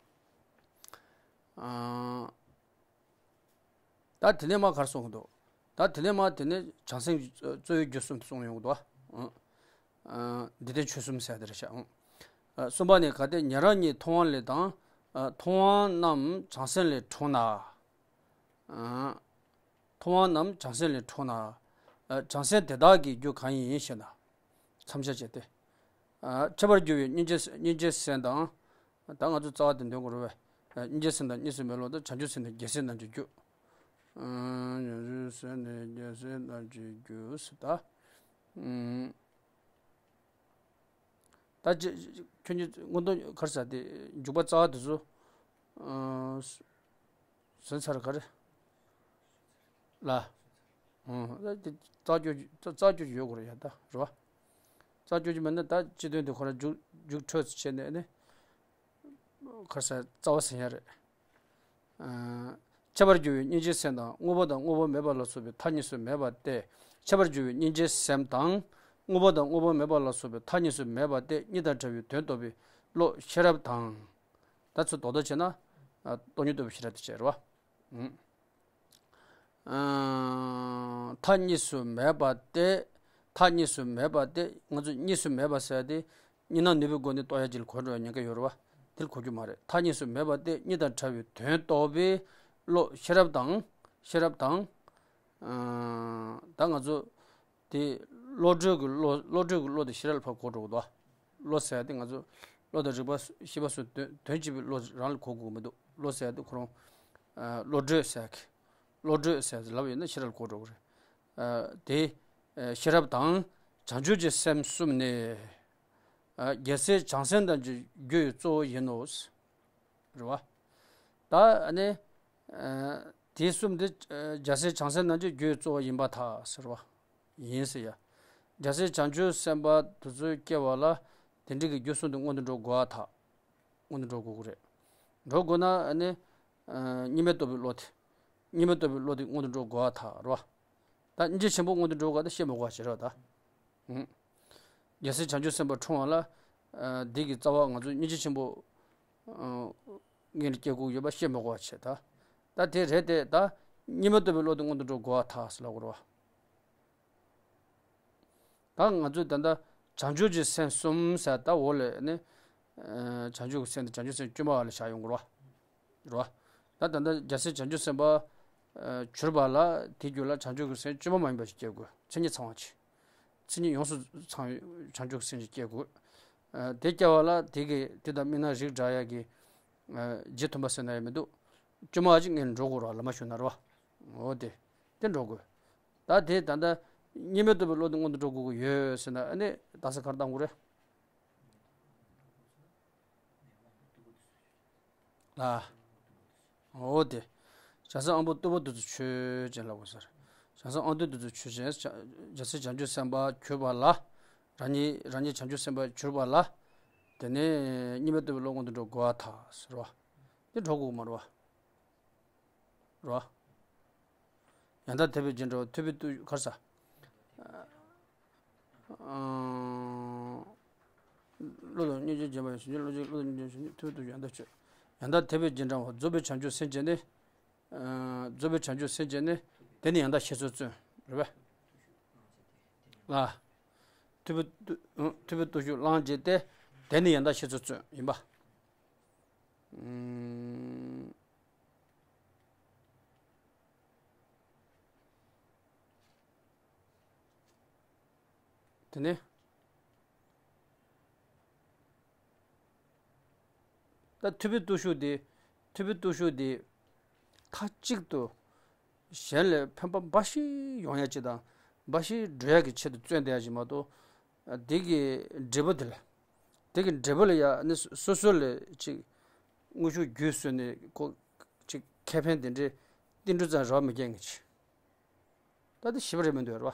ཨ། ཨ། ད་དེ་ནས་མར་ག་རེ་གསུང་གི་འདུག་ད་དེ་ནས་མར་དེ་ནས་བྱང་སེམས་ཀྱི་རྩ་བའི་རྒྱུ་གསུམ་གསུངས་ཡོང་གི་འདུག་ཨ། ཨ། འདི་ལྟར་ཆོས་གསུམ་ཟེར་དེ་རེད་ཤག་ཨ། གསུམ་པ་ནི་གལ་ཏེ་ཉན་རང་ཉིད་མཐོང་བ་ལས་དང་། ཨ། མཐོང་བ་རྣམས་བྱང་སེམས་ལས་འཁྲུངས་ན། ཨ། མཐོང་བ་རྣམས་བྱང་སེམས་ལས་འཁྲུངས་ན། ཨ། བྱང་སེམས་དེ་དག་གི་རྒྱུ་གང་ཡིན་ཞེ་ན། མཚམས་སྦྱར་བྱས་ཏེ། ཨ། འཆད་པར་འགྱུར་བའི་སྙིང་རྗེ་སྙིང་རྗེའི་སེམས་དང་། ད་ང་ཚོ་རྩ་བ་དེ་འདོན་དགོས་རེད་པས། ཨ། སྙིང་རྗེའི་སེམས་དང་གཉིས་སུ་མེད་ལོག་ཏུ་བྱང་ཆུབ་སེམས་ནི་རྒྱལ་སྲས་རྣམས་ཀྱི་རྒྱུ། ཨ། བྱང་ཆུབ་སེམས་ནི་རྒྱལ་སྲས་རྣམས་ཀྱི་རྒྱུ་ཟེར་ད། ཨུམ། ད་ཅི་ཁྱོད་ཀྱི་མངོན་རྟོགས་ག་རེ་ཟེར་དེ་འཇུག་པ་རྩ་བ་དེ་ཚོ། ཨ། ཟིན་ཚར་ག་རེ། ལ། ཨང་། ད་དེ་རྩ་བཅོས་རྩ་བཅོས་ཡོད་དགོས་རེད་ཡ་ད་རེད་བ། རྩ་བཅོས་ཀྱི་མེད་ན་ད་སྤྱི་དོན་དེ་ཁོ་རང་རྒྱུགས་རྒྱུགས་འཕྲོད་བྱས་ནས་ནི། ག་རེ་ཟེར་རྩ་བ་ཟིན་ཡ་རེད། ཨ། འཆད་པར་འགྱུར་བའི་སྙིང་རྗེའི་སེམས་དང་དངོས་པོ་དང་དངོས་པོ་མེད་པ་ལ་སོགས་པའི་མཐའ་གཉིས་སུ་མེད་པ་སྟེ། འཆད་པར་འགྱུར་བའི་སྙིང་རྗེའི་སེམས་དང་དངོས་པོ་དང་དངོས་པོ་མེད་པ་ལ་སོགས་པའི་མཐའ་གཉིས་སུ་མེད་པ་སྟེ་གཉིས་དང་བྲལ་བའི་དོན་རྟོགས་པའི་བློ་ཤེས་རབ་དང་། ད་ཚུར་རྡོག་རྡོག་བྱས་ན། ཨ། སྟོང་ཉིད་རྟོགས་པའི་ཤེས་རབ་དེ་བྱས་རེད་བ། ཨང་། ཨ། མཐའ་གཉིས་སུ་མེད་པ་སྟེ། མཐའ་གཉིས་སུ་མེད་པ་སྟེ་ང་ཚོ་གཉིས་སུ་མེད་པ་ཟེར་ཏེ། གཉིས་སྣང་ནུས་པའི་སྒོ་ནས་རྟོགས་ཡ་ཅིག་ལ་གོ་འགྲོ་བའི་ཉེན་ཁ་ཡོད་རེད་བ། དེ་ལ་གོ་རྒྱུ་མ་རེད། མཐའ་གཉིས་སུ་མེད་པ་སྟེ་གཉིས་དང་བྲལ་བའི་དོན་རྟོགས་པའི་བློ་ཤེས་རབ་དང་། ཤེས་རབ་དང་། ཨ། ད་ང་ཚོ། དེ་བློ་གྲོས་ཀྱི་བློ། བློ་གྲོས་ཀྱི་བློ་དེ་ཤེས་རབ་ལ་ཕར་གོ་འགྲོ་གི་འདུག་བློ་ཟེར་ཡ་དེ་ང་ཚོ་བློ་དང་རིག་པ་ཤེས་པ་སོགས་དོན་དོན་གཅིག་པའི་བློ་རང་ལ་གོ་དགོས་མི་འདུག་བློ་ཟེར་ཡ་དེ་ཁོ་རང་། ཨ། བློ་གྲོས་ཟེར་གི། བློ་གྲོས་ཟེར་ལབ་ཡོད་ན་ཤེས་རབ་ལ་གོ་འགྲོ་གི་རེད། ཨ། དེ། ཨ། ཤེས་རབ་དང་། བྱང་ཆུབ་ཀྱི་སེམས་གསུམ་ནི། ཨ། རྒྱལ་སྲས་བྱང་སེམས་རྣམས་ཀྱི་རྒྱུའི་གཙོ་བོ་ཡིན་ནོ། རེད་བ། ད་ཨ་ནི། ཨ། དེ་གསུམ་དེ། ཨ། རྒྱལ་སྲས་བྱང་སེམས་རྣམས་ཀྱི་རྒྱུའི་གཙོ་བོ་ཡིན་པར་ཐལ་ཟེར་བ། ཡིན་ཟེར་ཡ། རྒྱལ་སྲས་བྱང་ཆུབ་སེམས་དཔའ་དེ་ཚོ་སྐྱེ་བ་ལ་དེ་འདྲའི་གི་རྒྱུ་གསུམ་དེ་སྔོན་དུ་འགྲོ་དགོས་པར་ཐལ། སྔོན་དུ་འགྲོ་དགོས་ཀྱི་རེད། འགྲོ་དགོས་ན་ཨ་ནི། ཨ། གཉིས་མེད་རྟོགས་པའི་བློ་དེ། གཉིས་མེད་རྟོགས་པའི་བློ་དེ་སྔོན་དུ་འགྲོ་དགོས་པར་ཐལ་རེད་བ། ད་སྙིང་རྗེ་ཆེན་པོ་སྔོན་དུ་འགྲོ་དགོས་ད་བཤད་མི་དགོས་པ་བྱེད་རོགས་ད། ཨང་། རྒྱལ་སྲས་བྱང་ཆུབ་སེམས་དཔའ་འཁྲུངས་པ་ལ། ཨ། འདི་གི་རྩ་བ་ང་ཚོ་སྙིང་རྗེ་ཆེན་པོ། ཨ། ངེད་ལ་སྐྱེ་དགོས་ཡོད་པ་བཤད་མི་དགོས་པ་བྱེད་ད། ད་དེ་རེད་དེ་ད། གཉིས་མེད་རྟོགས་པའི་བློ་དེ་སྔོན་དུ་འགྲོ་དགོས་པར་ཐལ་ཟེར་ལབ་དགོས་རེད་བ། ད་ང་ཚོས་ད་ལྟ་བྱང་ཆུབ་ཀྱི་སེམས་གསུམ་ཟེར་ད་འོག་ལ་ནི། ཨ། བྱང་ཆུབ་ཀྱི་སེམས་དེ་བྱང་ཆུབ་སེམས་དཀྱུས་མ་བ་ལ་བཞག་ཡོང་དགོས་རེད་བ། རེད་བ། ད་ད་ལྟ་རྒྱལ་སྲས་བྱང་ཆུབ་སེམས་དཔའ། ཨ། གྱུར་པ་ལ་དེའི་རྒྱུད་ལ་བྱང་ཆུབ་ཀྱི་སེམས་དཀྱུས་མ་མ་ཡིན་པ་ཞིག་སྐྱེ་དགོས། མཚན་ཉིད་ཚང་བ་ཅིག་མཚན་ཉིད་ཡོངས་སུ་ཚང་བའི་བྱང་ཆུབ་ཀྱི་སེམས་ཅིག་སྐྱེ་དགོས། ཨ། དེ་སྐྱེ་བ་ལ་དེ་གི་དེ་དང་མི་སྣང་རིགས་འདྲ་ཡ་གི། ཨ། རྗེས་མཐུན་པ་ཟེར་ན་ཡང་མི་འདུག་དཀྱུས་མ་ཅིག་ངེད་འགྲོ་དགོས་ར་ལ་མ་ཞུ་ན་ར་བ། འོ་དེ། དེ་འགྲོ་དགོས། ད་དེ་ད་ལྟ་གཉིས་མེད་རྟོགས་པའི་བློ་དེ་སྔོན་དུ་འགྲོ་དགོས་ཀྱི་ཡོད་ཟེར་ན་ཨ་ནི་ད་ས་གར་བཏང་དགོས་རེད། ལ། འོ་དེ། བྱང་སེམས་དབང་པོ་རྟུལ་པོ་དེ་ཚོ་ཆོས་ཅན་ལབ་དགོས་ས་རེད། བྱང་སེམས་དབང་རྟུལ་དེ་ཚོ་ཆོས་ཅན། བྱང་སེམས་བྱང་ཆུབ་སེམས་དཔའ་གྱུར་པ་ལ། རང་ཉིད་རང་ཉིད་བྱང་ཆུབ་སེམས་དཔའ་གྱུར་པ་ལ། དེ་ནས་གཉིས་མེད་རྟོགས་པའི་བློ་སྔོན་དུ་འགྲོ་དགོས་པར་ཐལ་ཟེར་བ། དེ་འགྲོ་དགོས་ཀྱི་མ་རེད་བ། རོ། ཡང་དག་དད་པའི་རྗེས་འབྲང་བ་ཐུབ་པའི་བརྟུལ་གར་ས། བློ་དང་སྙིང་རྗེ་བརྗེད་པ་ཡང་ཞེན་ཆེན་བློ་ཅན། བློ་དང་སྙིང་རྗེ་ཞེན་ཆེན་ཐུབ་པའི་བརྟུལ་ཞུགས་ཡང་དག་སྤྱོད། ཡང་དག་དད་པའི་རྗེས་འབྲང་བ་རྫོགས་པའི་བྱང་ཆུབ་སེམས་བསྐྱེད་ནི། རྫོགས་པའི་བྱང་ཆུབ་སེམས་བསྐྱེད་ནི། དེ་ནི་ཡང་དག་ཤེས་སོ་བརྩོན། རེད་པས། ལ། ཐུབ་པའི་བརྟུལ་ཐུབ་པའི་བརྟུལ་ཞུགས་བླངས་བྱས་ཏེ། དེ་ནི་ཡང་དག་ཤེས་སོ་བརྩོན་ཡིན་པ། དེ་ནས། ད་ཐུབ་པའི་བརྟུལ་ཞུགས་དེ། ཐུབ་པའི་བརྟུལ་ཞུགས་དེ། མཐའ་གཅིག་ཏུ། གཞན་ལ་ཕན་པ་འབའ་ཞིག་ཡོང་ཡ་ཅིག་དང་། འབའ་ཞིག་འགྲོ་ཡ་གི་ཆེད་དུ་བརྩོན་བསྡད་ཡ་ཅིག་མ་གཏོགས། དེ་གི་འབྲས་བུ་དེ་ལ། དེ་གི་འབྲས་བུ་ལ་ཡ་ནི་སོ་སོ་ལ་ཅིག་དངོས་ཤུགས་བརྒྱུད་བཟོས་ནས་ཁོ་ཅིག་ཁེ་ཕན་དེ་འདྲའི་ཏིལ་འབྲུ་ཙམ་རག་མི་རྒྱག་ངེས་ཅིག་ད་དེ་ཞིབ་རེད་མི་འདུག་རེད་བ།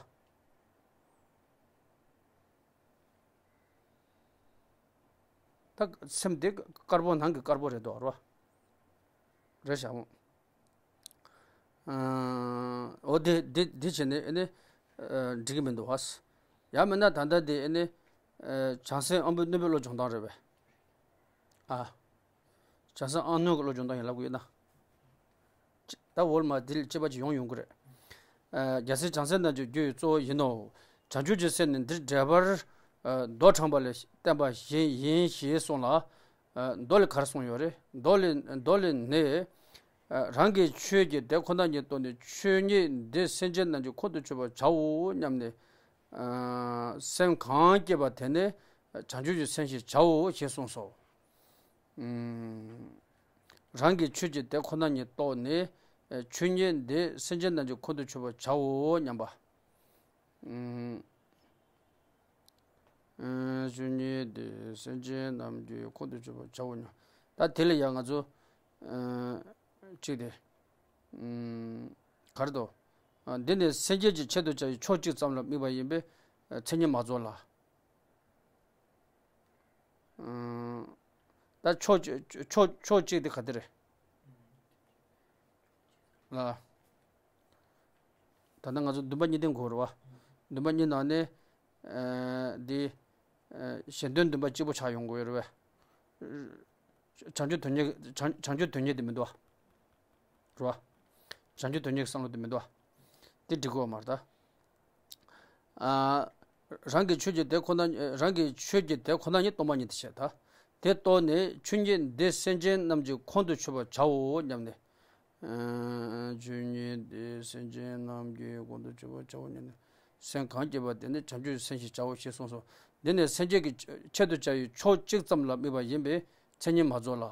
ད་སེམས་དེ་དཀར་པོ་ནང་གི་དཀར་པོ་རེད་འདུག་རེད་བ། རེད་བཞག་འོ། འོ་དེ་དེ་དེ་བྱས་ནས་ཨ་ནི། འགྲིག་གི་མི་འདུག་བ། ཡང་མིན་ན་ད་ལྟ་དེ་ཨ་ནི། བྱང་སེམས་དབང་པོའི་རྣོན་པོའི་བློ་སྦྱོང་སྟངས་རེད་པས། ཨ། བྱང་སེམས་དབང་རྣོན་གྱི་བློ་སྦྱོང་སྟངས་ཡིན་ལབ་དགོས་ཡོད་ན། ད་འོག་མ་འདི་ལ་དཔྱད་པ་ཅིག་ཡོང་ཡོང་གི་རེད། ཨ། རྒྱལ་སྲས་བྱང་སེམས་རྣམས་ཀྱི་རྒྱུ་ཡི་གཙོ་བོ་ཡིན་ནོ། བྱང་ཆུབ་ཀྱི་སེམས་ནི་འདིར་འགྲེལ་པར། ཨ། མདོ་དྲངས་པ་ལས་བསྟན་པ་བཞིན་ཡིན་ཞེས་གསུངས་ལ། ཨ། མདོ་ལས་ག་རེ་གསུངས་ཡོད་རེད། མདོ་ལས་མདོ་ལས་ནི། ཨ། རང་གི་ཆོས་ཀྱི་དེ་ཁོ་ན་ཉིད་རྟོགས་ནས་ཆོས་ཉིད་འདི་སེམས་ཅན་རྣམས་ཀྱི་ཁོང་དུ་ཆུད་པར་བྱའོ་སྙམ་ནས། ཨ། སེམས་གང་སྐྱེས་པ་དེ་ནི་བྱང་ཆུབ་ཀྱི་སེམས་ཞེས་བྱའོ་ཞེས་གསུངས་སོ། ཨུམ། རང་གི་ཆོས་ཀྱི་དེ་ཁོ་ན་ཉིད་རྟོགས་ནས། ཆོས་ཉིད་འདི་སེམས་ཅན་རྣམས་ཀྱི་ཁོང་དུ་ཆུད་པར་བྱའོ་སྙམ་པ། ཨུམ། ཆོས་ཉིད་དེ་སེམས་ཅན་རྣམས་ཀྱི་ཁོང་དུ་ཆུད་པར་བྱའོ་སྙམ། ད་དེ་ལ་ཡང་ང་ཚོ་གཅིག་དེ་ག་རེ་འདུག་འདི་ནི་སེམས་ཅན་གྱི་ཆེད་དུ་བྱ་བའི་ཕྱོགས་གཅིག་ཙམ་ལ་དམིགས་པ་ཡིན་པས་མཚན་ཉིད་མ་རྫོགས་ལ། ད་ཕྱོགས་ཕྱོགས་ཕྱོགས་གཅིག་དེ་ག་དེ་རེད་ལ། ད་ལྟ་ང་ཚོ་འདུན་པ་གཉིས་ལྡན་གོ་རེད་བ། འདུན་པ་གཉིས་ནང་ནས་འདི་གཞན་དོན་འདུན་པ་གཅིག་པོ་ཆགས་ཡོང་གི་ཡོད་རེད་བས། བྱང་ཆུབ་དོན་གཉེར་བྱང་བྱང་ཆུབ་དོན་གཉེར་དེ་མི་འདུག་བ། རེད་བ། བྱང་ཆུབ་དོན་གཉེར་གྱི་བསམ་བློ་དེ་མི་འདུག་བ། དེ་འགྲིག་གི་ཡོད་མ་རེད་ད། རང་གི་ཆོས་ཀྱི་དེ་ཁོ་ན་རང་གི་ཆོས་ཀྱི་དེ་ཁོ་ན་ཉིད་སྟོང་པ་ཉིད་དུ་བྱེད་ད། དེ་རྟོགས་ནས་ཆོས་ཉིད་འདི་སེམས་ཅན་རྣམས་ཀྱི་ཁོང་དུ་ཆུད་པར་བྱའོ་སྙམ་ནས། ཆོས་ཉིད་འདི་སེམས་ཅན་རྣམས་ཀྱི་ཁོང་དུ་ཆུད་པར་བྱའོ་སྙམ་ནས། སེམས་གང་བསྐྱེད་པ་དེ་ནི་བྱང་ཆུབ་སེམས་ཞེས་བྱའོ་ཞེས་གསུངས་སོ། འདི་ནི་སེམས་ཅན་གྱི་ཆེད་དུ་བྱ་བའི་ཕྱོགས་གཅིག་ཙམ་ལ་དམིགས་པ་ཡིན་པས་མཚན་ཉིད་མ་རྫོགས་ལ།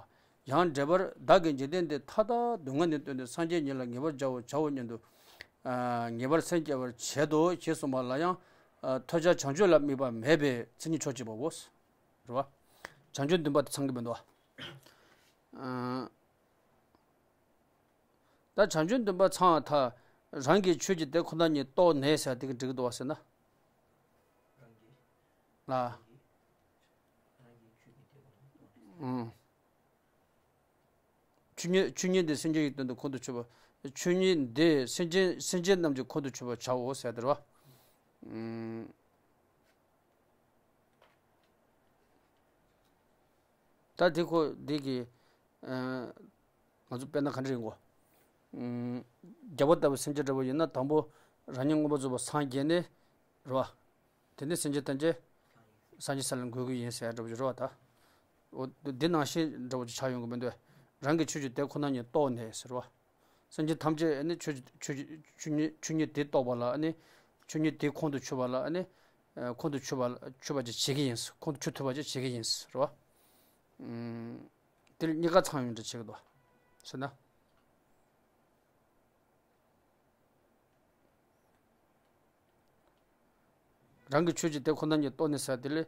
ཡང་འགྲེལ་པར་བདག་གིས་འཇིག་རྟེན་འདི་མཐའ་དག་སྡུག་བསྔལ་ནི་བཏོན་ཏེ་སངས་རྒྱས་ཉིད་ལ་ངེས་པར་བྱའོ་བྱའོ་སྙམ་དུ། ངེས་པར་སེམས་བསྐྱེད་པར་བྱེད་དོ་ཞེས་གསུངས་པ་ལ་ཡང་ཐོས་བྱ་བྱང་ཆུབ་ལ་དམིགས་པ་མེད་པས་མཚན་ཉིད་ཕྱོགས་གཅིག་པའོ། རེད་བ། བྱང་ཆུབ་འདུན་པ་དེ་ཚང་གི་མི་འདུག་བ། ད་བྱང་ཆུབ་འདུན་པ་ཚང་བ་ད་རང་གི་ཆོས་ཀྱི་དེ་ཁོ་ན་ཉིད་རྟོགས་ནས་ཟེར་དེ་གི་འགྲིག་གི་འདུག་བ་ཟེར་ན། ལ། ཆོས་ཉིད་ཆོས་ཉིད་འདི་སེམས་ཅན་གྱི་དོན་དུ་ཁོང་དུ་ཆུད་པ། ཆོས་ཉིད་འདི་སེམས་ཅན་སེམས་ཅན་རྣམས་ཀྱི་ཁོང་དུ་ཆུད་པར་བྱའོ་ཟེར་དེ་རེད་བ། ད་དེ་ཁོ་འདི་གི་ང་ཚོ་དཔེར་ན་ག་འདྲ་ཡིན་གོ། རྒྱལ་པོ་ལྟ་བུའི་སེམས་ཅན་འདྲ་པོ་ཡིན་ན་དང་པོ་རང་ཉིད་མངོན་པར་རྫོགས་པར་སངས་རྒྱས་ནས་རེད་བ། དེ་ནས་སེམས་ཅན་ཐམས་ཅད་སངས་རྒྱས་ས་ལ་འགོད་ཀྱི་ཡིན་ཟེར་འདྲ་པོ་ཅིག་རེད་བ་ད། འོ་འདི་ནང་བཞིན་འདྲ་པོ་ཅིག་ཆགས་ཡོང་གི་མི་འདུག་རང་གི་ཆོས་ཀྱི་དེ་ཁོ་ན་ཉིད་རྟོགས་ནས་ཟེར་བ། སེམས་ཅན་ཐམས་ཅད་ནི་ཆོས་ཀྱི་ཆོས་ཀྱི་ཆོས་ཉིད་ཆོས་ཉིད་དེ་རྟོགས་པ་ལ་ནི་ཆོས་ཉིད་དེ་ཁོང་དུ་ཆུད་པ་ལ་ནི་ཁོང་དུ་ཆུད་པ་ཆུད་པ་ཅིག་བྱེད་ཀྱི་ཡིན། ཁོང་དུ་ཆུད་ཐུབ་པ་ཅིག་བྱེད་ཀྱི་ཡིན་ཟེར་བ། དེ་ལ་གཉིས་ཀ་ཚང་ཡོང་འདྲ་བྱེད་ཀྱི་འདུག་བ། ཟེར་ན། རང་གི་ཆོས་ཀྱི་དེ་ཁོ་ན་ཉིད་རྟོགས་ནས་ཟེར་དེ་ལས་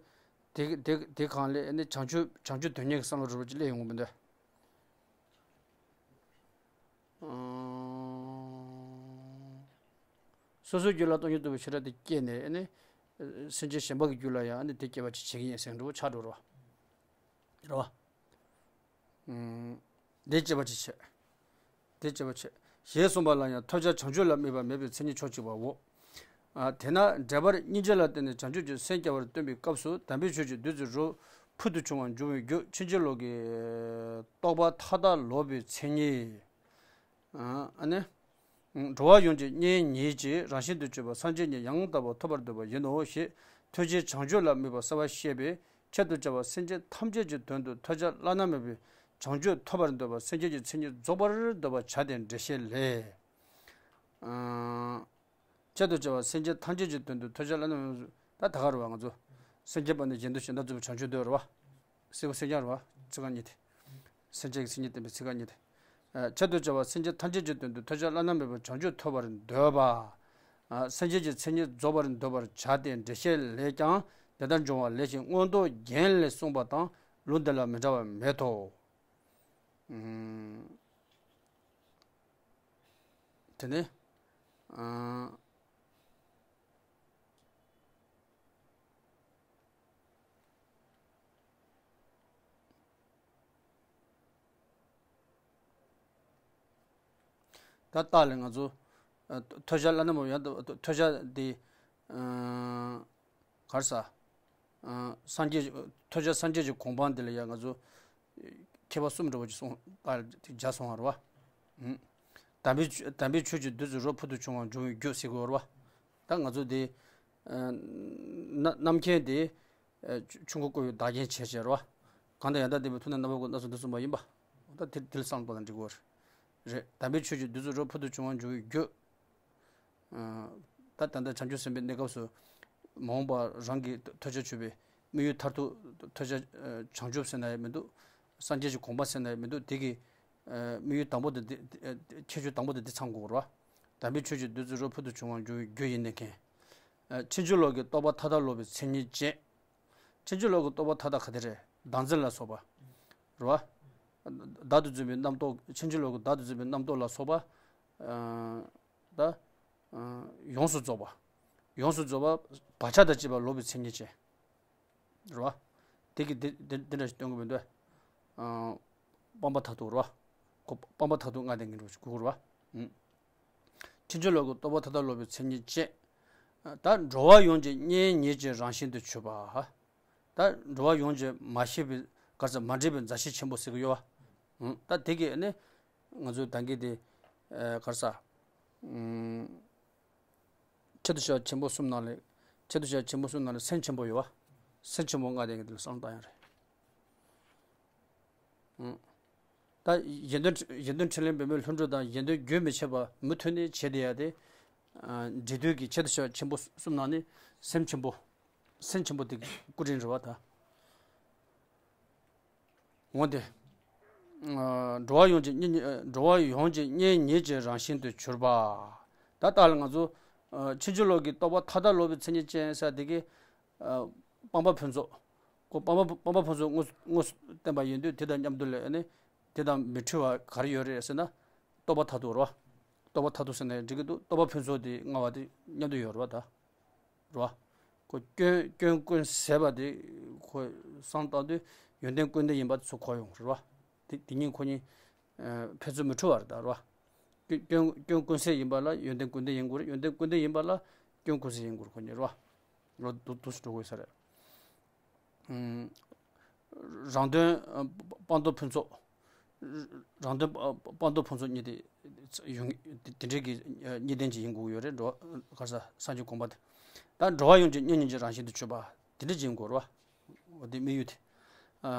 དེ་དེ་དེ་གང་ལས་ནི་བྱང་ཆུབ་བྱང་ཆུབ་དོན་གཉེར་གྱི་བསམ་བློ་རུ་རུ་ཅིག་སླེབས་ཡོང་གི་མི་འདུག་སོ་སོའི་རྒྱུད་ལ་སྟོང་ཉིད་རྟོགས་པའི་ཤེས་རབ་དེ་སྐྱེས་ནས་ནི་སེམས་ཅན་གཞན་པ་གི་རྒྱུད་ལ་ཡང་ནི་དེ་སྐྱེ་བ་ཅིག་བྱེད་ཀྱི་ཡིན་ཟེར་འགྲོ་བ་ཆགས་འགྲོ་རོ། རེད་བ། འདི་སྐྱེ་བ་ཅི་བྱེད། འདི་སྐྱེ་བ་བྱེད། ཞེས་གསུངས་པ་ལ་ཡང་ཐོས་བྱ་བྱང་ཆུབ་ལ་དམིགས་པ་མེད་པའི་མཚན་ཉིད་ཕྱོགས་གཅིག་པའོ། དེས་ན་འགྲེལ་པར་སྙིང་རྗེ་ལ་བརྟེན་ནས་བྱང་ཆུབ་ཀྱི་སེམས་སྐྱེ་བར་སྟོན་པའི་སྐབས་སུ་དམ་པའི་ཆོས་ཀྱི་བདུད་རྩི་རོ་ཕུལ་དུ་བྱུང་བ་འབྱུང་བའི་རྒྱུ་ཕྱིན་ཅི་ལོག་གི་རྟོག་པ་མཐའ་དག་ལོག་པའི་མཚན་ཉིད། ཨ་ནི། འགྲོ་བ་ཡོངས་ཀྱི་གཉེན་ཉིད་ཀྱི་རང་བཞིན་དུ་གྱུར་པ་སངས་རྒྱས་ཉིད་ཡང་དག་པར་ཐོབ་པར་འདོད་པ་ཡིན་ནོ་ཞེས་ཐོས་བྱའི་བྱང་ཆུབ་ལ་དམིགས་པ་གསལ་བར་བཤད་པས་ཁྱད་དུ་བྱ་བ་སེམས་ཅན་ཐམས་ཅད་ཀྱི་དོན་དུ་ཐོས་བྱ་བླ་ན་མེད་པའི་བྱང་ཆུབ་ཐོབ་པར་འདོད་པ་སེམས་ཅན་གྱི་མཚན་ཉིད་རྫོགས་པར་འདོད་པར་བྱ་སྟེ་འགྲེལ་བཤད་ལས། ཁྱད་དུ་བྱ་བ་སེམས་ཅན་ཐམས་ཅད་ཀྱི་དོན་དུ་ཐོས་བྱ་བླ་ན་མེད་པའི་ད་ད་ག་རུ་བ་ང་ཚོ་སེམས་ཅན་པ་ནི་གཞན་དོན་གཞན་དག་རྫོགས་པའི་བྱང་ཆུབ་འདོད་རུ་བ། སེ་བ་སེ་རྐྱང་རུ་བ་ཚིག་རྐང་གཉིས་ཏེ། སེམས་ཅན་གྱི་མཚན་ཉིད་བསྟན་པའི་ཚིག་རྐང་གཉིས་ཏེ། ཁྱད་དུ་བྱ་བ་སེམས་ཅན་ཐམས་ཅད་ཀྱི་དོན་དུ་ཐོས་བྱ་བླ་ན་མེད་པའི་བྱང་ཆུབ་ཐོབ་པར་འདོད་པ། སེམས་ཅན་གྱི་མཚན་ཉིད་རྫོགས་པར་འདོད་པར་བྱ་སྟེ་འགྲེལ་བཤད་ལས་ཀྱང་དེ་ལྟར་འབྱུང་བ་ལས་ཀྱི་མངོན་རྟོགས་རྒྱན་ལས་གསུངས་པ་དང་ལུང་འདི་ལ་མི་འདྲ་བ་མེད་དོ། དེ་ནས། ད་ལྟ་ལས་ང་ཚོ་ཐོས་བྱ་བླ་ན་མེད་པ་ཡང་ཐོས་བྱ་འདི་གར་ས་སངས་རྒྱས་ཐོས་བྱ་སངས་རྒྱས་ཀྱི་གོ་འཕང་འདི་ལ་ཡང་ང་ཚོ་མཁས་པ་གསུམ་འདྲ་པོ་ཅིག་གསུངས་པ་བརྒྱ་སོང་བ་རེད་བ། དམ་པའི་དམ་པའི་ཆོས་ཀྱི་བདུད་རྩི་རོ་ཕུལ་དུ་བྱུང་བ་འབྱུང་བའི་རྒྱུ་ཟེར་དགོས་རེད་བ། ད་ང་ཚོ་འདི་རྣམ་མཁྱེན་འདི་ཆོས་འཁོར་བསྐོར་བའི་བདག་རྐྱེན་བྱས་བྱས་རེད་བ། གང་དང་ཡང་དག་ལྡན་པའི་ཐུགས་རྣམས་རྣམ་པར་དག་པ་སྣ་ཚོགས་འདུ་གསུམ་པ་ཡིན་པ། ད་དེ་དེ་ལ་བསམ་བློ་བཏང་ན་འགྲིག་གི་རེད། དམ་པའི་ཆོས་ཀྱི་བདུད་རྩི་རོ་ཕུལ་དུ་བྱུང་བ་འབྱུང་བའི་རྒྱུ། ད་ད་ལྟ་བྱང་ཆུབ་སེམས་དཔའི་གནས་སྐབས་སུ་མ་འོངས་པ་རང་གི་ཐོས་བྱ་ཆོས་པའི་དམིགས་ཡུལ་མཐར་ཐུག་ཐོས་བྱ་བྱང་ཆུབ་ཟེར་ན་ཡང་མི་འདུག་སངས་རྒྱས་ཀྱི་གོ་འཕང་ཟེར་ན་ཡང་མི་འདུག་དེ་གི་དམིགས་ཡུལ་དང་པོ་དེ་འདི་ཁྱད་ཆོས་དང་པོ་དེ་འདི་ཚང་དགོས་རེད་བ། དམ་པའི་ཆོས་ཀྱི་བདུད་རྩི་རོ་ཕུལ་དུ་བྱུང་བ་འབྱུང་བའི་རྒྱུ་ཡིན་ནས་མཁན། ཕྱིན་ཅི་ལོག་གི་རྟོག་པ་མཐའ་དག་ལོག་པའི་མཚན་ཉིད་ཅན། ཕྱིན་ཅི་ལོག་གི་རྟོག་པ་མཐའ་དག་ག་དེ་རེད། བདག་འཛིན་ལ་སོགས་པ། རེད་བ། བདག་ཏུ་འཛིན་པའི་རྣམ་རྟོག་ཕྱིན་ཅི་ལོག་གི་བདག་ཏུ་འཛིན་པའི་རྣམ་རྟོག་ལ་སོགས་པ། ཨ། ད། ཨ། ཡོངས་སུ་རྫོགས་པ། ཡོངས་སུ་རྫོགས་པ་བག་ཆགས་དང་བཅས་པ་ལོག་པའི་མཚན་ཉིད་ཅན། རེད་བ། དེ་གི་དེ་དེ་དེ་འདྲ་ཞིག་སྟོན་གྱི་མི་འདུག་ཨ། སྤངས་པ་མཐར་ཐུག་རེད་བ། ཁོ་སྤངས་པ་མཐར་ཐུག་ལྔ་ལྡན་གྱི་འགྲོ་ཞིག་གོ་དགོས་རེད་བ། ཨུམ། ཕྱིན་ཅི་ལོག་གི་རྟོག་པ་མཐའ་དག་ལོག་པའི་མཚན་ཉིད་ཅན། ད་འགྲོ་བ་ཡོངས་ཀྱི་གཉེན་ཉིད་ཀྱི་རང་བཞིན་དུ་གྱུར་པ། ད་འགྲོ་བ་ཡོངས་ཀྱི་མ་ཤེས་པའི་ག་རེ་ཟེར་མ་འདྲེས་པའི་མཛའ་བཤེས་ཆེན་པོ་ཟེར་གྱི་ཡོད་བ། ཨུམ། ད་དེ་གི་ནི་ང་ཚོའི་ད་གིན་དེ་ཨ་ག་རེ་ཟེར། ཨུམ། ཆེད་དུ་བྱ་བ་ཆེན་པོ་གསུམ་ནང་ལས། ཆེད་དུ་བྱ་བ་ཆེན་པོ་གསུམ་ནང་ལས་སེམས་ཆེན་པོ་ཡོད་བ། སེམས་ཆེན་པོ་ལྔ་ལྡན་གྱི་དེ་ལ་བསམ་བློ་བཏང་ཡ་རེད། ཨང་། ད་གཞན་དོན་གཞན་དོན་འཕྲིན་ལས་འབད་མེད་ལྷུན་གྲུབ་དང་གཞན་དོན་རྒྱུན་མི་འཆད་པ་མུ་མཐུད་ནས་བྱེད་བསྡད་ཡ་དེ། ཨ། འབྲས་དུས་ཀྱི་ཆེད་དུ་བྱ་བ་ཆེན་པོ་གསུམ་ནང་ནས་སེམས་ཆེན་པོ། སེམས་ཆེན་པོ་དེ་སྐུ་དྲིན་རེད་བ་ད། འོན་ཏེ། ཨ། འགྲོ་བ་ཡོངས་ཀྱི་གཉེན་ཉིད། འགྲོ་བ་ཡོངས་ཀྱི་གཉེན་ཉིད་ཀྱི་རང་བཞིན་དུ་གྱུར་པ། ད་ལྟ་ལ་ང་ཚོ། ཨ། ཕྱིན་ཅི་ལོག་གི་རྟོག་པ་མཐའ་དག་ལོག་པའི་མཚན་ཉིད་ཅན་ཟེར་དེ་གི། ཨ། སྤངས་པ་ཕུན་ཚོགས། ཁོ་སྤངས་པ་སྤངས་པ་ཕུན་ཚོགས་དངོས་དངོས་སུ་བསྟན་པ་ཡིན་དུས་དེ་དང་མཉམ་དུ་ལས་ནི། དེ་དང་མི་འཁྲུལ་བ་ག་རེ་ཡོད་རེད་ཟེར་ན། རྟོག་པ་མཐར་ཐུག་རེད་བ། རྟོག་པ་མཐར་ཐུག་ཟེར་ན་འགྲིག་གི་འདུག་རྟོག་པ་ཕུན་ཚོགས་དེ་མངའ་བ་དེ་མཉམ་དུ་ཡོད་རེད་བ་ད། རེད་བ། ཁོ་སྐྱོན་སྐྱོན་ཀུན་ཟད་པ་དེ་ཁོ་བསམ་བཏང་དུས་ཡོན་ཏན་ཀུན་ལྡན་ཡིན་པ་དེ་ཚོ་གོ་ཡོང་རེད་བ། དེ་དེ་གཉིས་ཁོ་གཉིས། ཨ། ཕན་ཚུན་མི་འཁྲུལ་བ་རེད་ད་རེད་བ། སྐྱོན་སྐྱོན་ཀུན་ཟད་ཡིན་པ་ལ་ཡོན་ཏན་ཀུན་ལྡན་ཡིན་དགོས་རེད། ཡོན་ཏན་ཀུན་ལྡན་ཡིན་པ་ལ་སྐྱོན་ཀུན་ཟད་ཡིན་དགོས་རེད་ཁོ་གཉིས་རེད་བ། རོ་འདུག་འདུག་སེ་འགྲོ་དགོས་ས་རེད། ཨུམ། རང་དོན་སྤངས་རྟོགས་ཕུན་ཚོགས། རང་དོན་སྤངས་རྟོགས་ཕུན་ཚོགས་གཉིས་དེ་ཡོང་དེ་འདྲའི་གི་གཉིས་ལྡན་ཅིག་ཡིན་དགོས་ཡོད་རེད་འགྲོ། ག་རེ་ཟེར་སངས་རྒྱས་དགོངས་པ་དེ། ད་འགྲོ་བ་ཡོངས་ཀྱི་གཉེན་ཉིད་ཀྱི་རང་བཞིན་དུ་གྱུར་པ་དེ་འདྲ་ཅིག་ཡིན་དགོས་རེད་བ། འོ་དེ་དམིགས་ཡུལ་དེ། ཨ།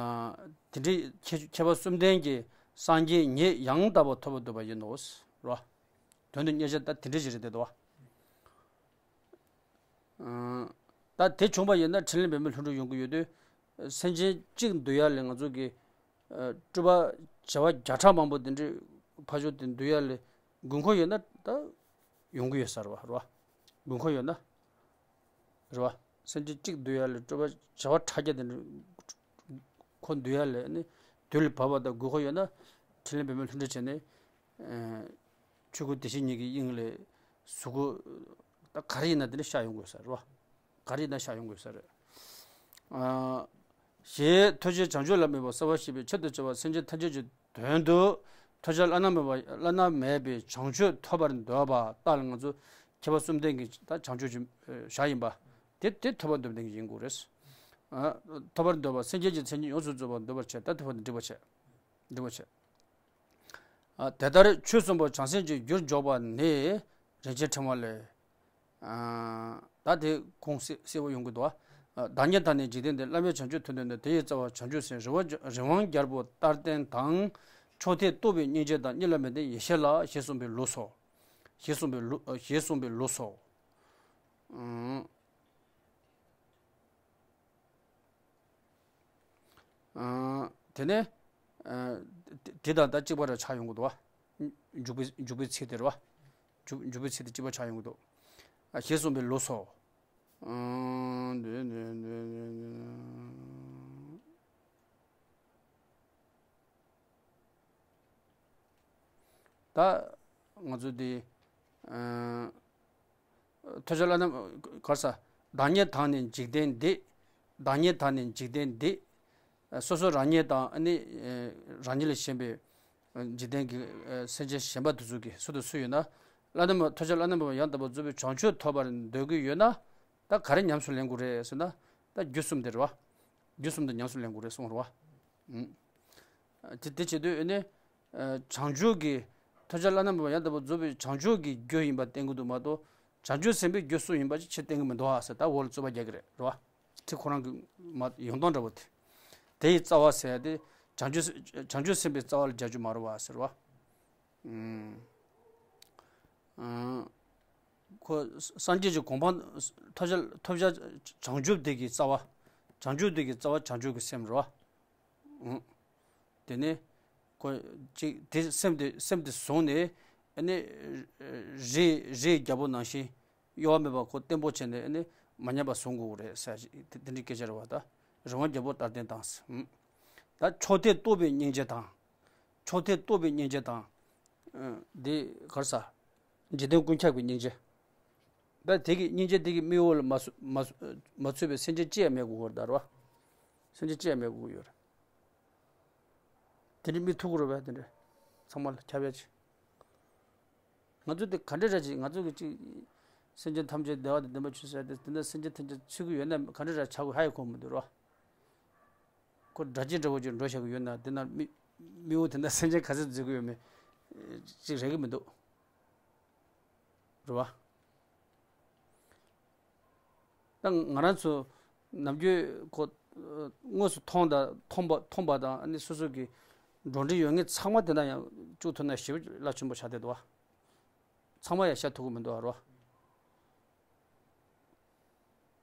དེ་འདྲའི་ཁྱད་ཁྱད་པར་གསུམ་ལྡན་གྱི་སངས་རྒྱས་ཉིད་ཡང་དག་པར་ཐོབ་པར་འདོད་པ་ཡིན་ནོ། རེད་བ། དོན་དུ་གཉེར་བྱ་ད་དེ་འདྲ་ཅིག་རེད་དེ་འདུག་བ། ཨ། ད་དེ་བྱུང་བ་ཡིན་ན་འཕྲིན་ལས་འབད་མེད་ལྷུན་གྲུབ་ཡོང་གི་ཡོད་དུས། སེམས་ཅན་གཅིག་འདུལ་ཡ་ལས་ང་ཚོ་གི། ཨ། སྤྲུལ་པ་བྱེ་བ་བརྒྱ་ཕྲག་མང་པོ་དེ་འདྲའི་ཕ་ཤོ་དེ་འདུལ་ཡ་ལས་དགོས་མཁོ་ཡོད་ན་ད་ཡོང་གི་ཡོད་ས་རེད་བ། རེད་བ། དགོས་མཁོ་ཡོད་ན། རེད་བ། སེམས་ཅན་གཅིག་འདུལ་ཡ་ལས་སྤྲུལ་པ་བྱེ་བ་ཕྲག་བརྒྱ་དེ་འདྲ་ཁོ་འདུལ་ཡ་ལས་ནི་དུས་ལ་བབ་པ་དང་དགོས་མཁོ་ཡོད་ན་འཕྲིན་ལས་འབད་མེད་ལྷུན་གྲུབ་བྱས་ནས། ཨ། ཆོས་སྐུ་བདེ་གཤེགས་ཉིད་ཀྱི་དབྱིངས་ལས་གཟུགས་སྐུ་ད་ག་རེ་ཡིན་ན་དེ་འདྲ་ཤར་ཡོང་དགོས་ས་རེད་བ། ག་རེ་ཡིན་ན་ཤར་ཡོང་དགོས་ས་རེད། ཨ། ཞེས་ཐུགས་རྗེ་བྱང་ཆུབ་ལ་དམིགས་པ་གསལ་བར་བྱེད་པའི་ཆེད་དུ་བྱ་བ་སེམས་ཅན་ཐམས་ཅད་ཀྱི་དོན་དུ་ཐོས་བྱ་བླ་ན་མེད་པ་བླ་ན་མེད་པའི་བྱང་ཆུབ་ཐོབ་པར་འདོད་པ་ལྟར་ང་ཚོ་ཁྱད་པར་གསུམ་ལྡན་གྱི་ད་བྱང་ཆུབ་ཀྱི་ཞག་ཡིན་པ་དེ་དེ་ཐོབ་པར་འདོད་པ་ཡིན་དགོས་རེད། ཨ། ཐོབ་པར་འདོད་པ་སེམས་ཅན་གྱི་མཚན་ཉིད་ཡོངས་སུ་རྫོགས་པར་འདོད་པར་བྱེད་ད་ཐོབ་པར་འདྲི་བར་བྱེད། འདྲི་བར་བྱེད། ཨ། དེ་ལྟར་ཆོས་གསུངས་པ་བྱང་སེམས་ཀྱི་རྒྱུར་འཇོག་པ་ནི་རིན་ཆེན་ཕྲེང་བ་ལས། ཨ། ད་དེ་ཁུངས་གསལ་གསལ་པོ་ཡོང་གི་འདུག་ཨ། བདག་ཉིད་དང་ནི་འཇིག་རྟེན་འདས། བླ་མེད་བྱང་ཆུབ་ཐོབ་འདོད་ནི། དེ་ཡི་རྩ་བ་བྱང་ཆུབ་སེམས། རི་བོ་རི་དབང་རྒྱལ་པོ་ལྟར་བརྟན་དང་། མཆོག་ཐད་རྟོགས་པའི་སྙིང་རྗེ་དང་། གཉིས་ལ་མི་ལྡན་ཡེ་ཤེས་ལ། ཞེས་གསུངས་པའི་ལུགས་སོ། ཞེས་གསུངས་པའི་ལུགས། ཞེས་གསུངས་པའི་ལུགས་སོ། ཨང་། ཨ། དེ་ནས། ཨ། དེ་དེ་དང་ད་གཅིག་པ་ར་ཆགས་ཡོང་གི་འདུག་བ། འཇུག་པའི་འཇུག་པའི་ཚིག་དེ་རེད་བ། འཇུག་འཇུག་པའི་ཚིག་དེ་གཅིག་པ་ཆགས་ཡོང་གི་འདུག་ཨ། ཞེས་གསུངས་པའི་ལུགས་སོ། ཨ། འདི་འདི་འདི་འདི་འདི། ད་ང་ཚོ་འདི། ཨ། ཐོས་བྱ་བླ་ན་ག་རེ་ཟེར། བདག་ཉིད་དང་ནི་འཇིག་རྟེན་འདས། བདག་ཉིད་དང་ནི་འཇིག་རྟེན་འདས། སོ་སོ་རང་ཉིད་དང་ནི་རང་ཉིད་ལས་གཞན་པའི་འཇིག་རྟེན་གྱི་སེམས་ཅན་གཞན་པ་དེ་ཚོ་གི་སུ་དང་སུ་ཡོད་ན། བླ་ན་མེད་ཐོས་བྱ་བླ་ན་མེད་པ་ཡང་དག་པར་རྫོགས་པའི་བྱང་ཆུབ་ཐོབ་པར་འདོད་ཀྱི་ཡོད་ན། ད་ག་རེ་ཉམས་སུ་ལེན་དགོས་རེད་ཟེར་ན། ད་རྒྱུ་གསུམ་དེ་རེད་བ། རྒྱུ་གསུམ་དེ་ཉམས་སུ་ལེན་དགོས་རེད་གསུངས་རེད་བ། ཨུམ། དེ་དེ་བྱེད་དུས་ཨ་ནི། ཨ། བྱང་ཆུབ་ཀྱི། ཐོས་བྱ་བླ་ན་མེད་པ་ཡང་དག་པར་རྫོགས་པའི་བྱང་ཆུབ་ཀྱི་རྒྱུ་ཡིན་པ་བསྟན་གྱི་འདུག་མ་གཏོགས། བྱང་ཆུབ་སེམས་དཔའི་རྒྱུ་གསུམ་ཡིན་པ་ཅིག་ཆེས་བསྟན་གྱི་མི་འདུག་ཨ་ཟེར། ད་འོག་ལ་རྩོད་པ་རྒྱག་གི་རེད། རེད་བ། ཁྲིད་ཁོ་རང་གི་མ་ཡོང་སྟངས་འདྲ་པོ་དེ། དེ་ཡི་རྩ་བ་ཟེར་ཡ་དེ། བྱང་ཆུབ་བྱང་ཆུབ་སེམས་དཔའི་རྩ་བ་ལ་སྦྱར་རྒྱུ་མ་རེད་བ་ཟེར་བ། ཨུམ། ཨ། ཁོ་སངས་རྒྱས་ཀྱི་གོ་འཕང་ཐོབ་བྱ་ཐོབ་བྱ་བྱང་ཆུབ་དེ་གི་རྩ་བ། བྱང་ཆུབ་དེ་གི་རྩ་བ་བྱང་ཆུབ་ཀྱི་སེམས་རེད་བ། ཨུམ། དེ་ནས་ཁོ་ཅིག་དེ་སེམས་དེ་སེམས་དེ་བཟུང་ནས་ཨ་ནི་རི་རི་རྒྱལ་པོ་ནང་བཞིན་གཡོ་བ་མེད་པར་ཁོ་བརྟན་པོ་བྱས་ནས་ཨ་ནི་མ་ཉམས་པ་བཟུང་དགོས་རེད་ཟེར་ཞིག་དེ་དེ་འདྲའི་སྐད་ཆ་རེད་བ་ད། རི་དབང་རྒྱལ་པོ་རྟག་བརྟན་དང་། ད་མཆོག་ཐད་རྟོགས་པའི་སྙིང་རྗེ་དང་། མཆོག་ཐད་རྟོགས་པའི་སྙིང་རྗེ་དང་། འདི་ག་རེ་ཟ། འཇིག་རྟེན་ཀུན་ཁྱབ་ཀྱི་སྙིང་རྗེ། ད་དེ་གི་སྙིང་རྗེ་དེ་གི་དམིགས་ཡུལ་ལ་མ་སུ་མ་སུ་མ་ཚུད་པའི་སེམས་ཅན་ཅི་ཡང་མེད་དགོས་ཀྱི་ཡོད་རེད་ད་རེད་བ། སེམས་ཅན་ཅི་ཡང་མེད་དགོས་ཀྱི་ཡོད་རེད། དེ་འདྲའི་མི་ཐུག་གི་རེད་བས། དེ་འདྲ་ཚང་མ་ལ་ཁྱབ་ཡ་ཅིག་ང་ཚོ་དེ་ག་འདྲ་ར་ཅིག་ང་ཚོ་གི་ཅིག་སེམས་ཅན་ཐམས་ཅད་བདེ་བ་དང་ལྡན་པར་གྱུར་ཟེར་ཏེ། དེ་འདྲ་སེམས་ཅན་ཐམས་ཅད་ཚུད་ཀྱི་ཡོད་ན་ག་འདྲ་ར་ཆགས་དགོས་ཧ་ཡང་གོ་མི་འདུག་རོ། ཁོ་དགྲ་བཅོམ་འདྲ་བོ་ཅིག་འགྲོ་བཞག་གི་ཡོད་ན་དེ་ན་མི་མི་འོ་དེ་འདྲ་སེམས་ཅན་ག་ཚོད་འཛུལ་གི་ཡོད་མེད་ཅིག་རེག་གི་མི་འདུག་རེད་བ། ད་ང་རང་ཚོ་ནམ་རྒྱུན་ཁོ་དངོས་སུ་མཐོང་དང་མཐོང་པ་མཐོང་པ་དང་ཨ་ནི་སོ་སོ་གི་འགྲོ་འདྲིས་ཡོད་མཁན་ཚང་མ་དེ་འདྲ་ཡང་བཅུག་ཐུབ་ན་ཞེ་པོ་རླབས་ཆེན་པོ་ཆགས་བསྡད་འདུག་བ། ཚང་མ་ཡང་བཤད་ཐུབ་ཀྱི་མི་འདུག་བ་རོ།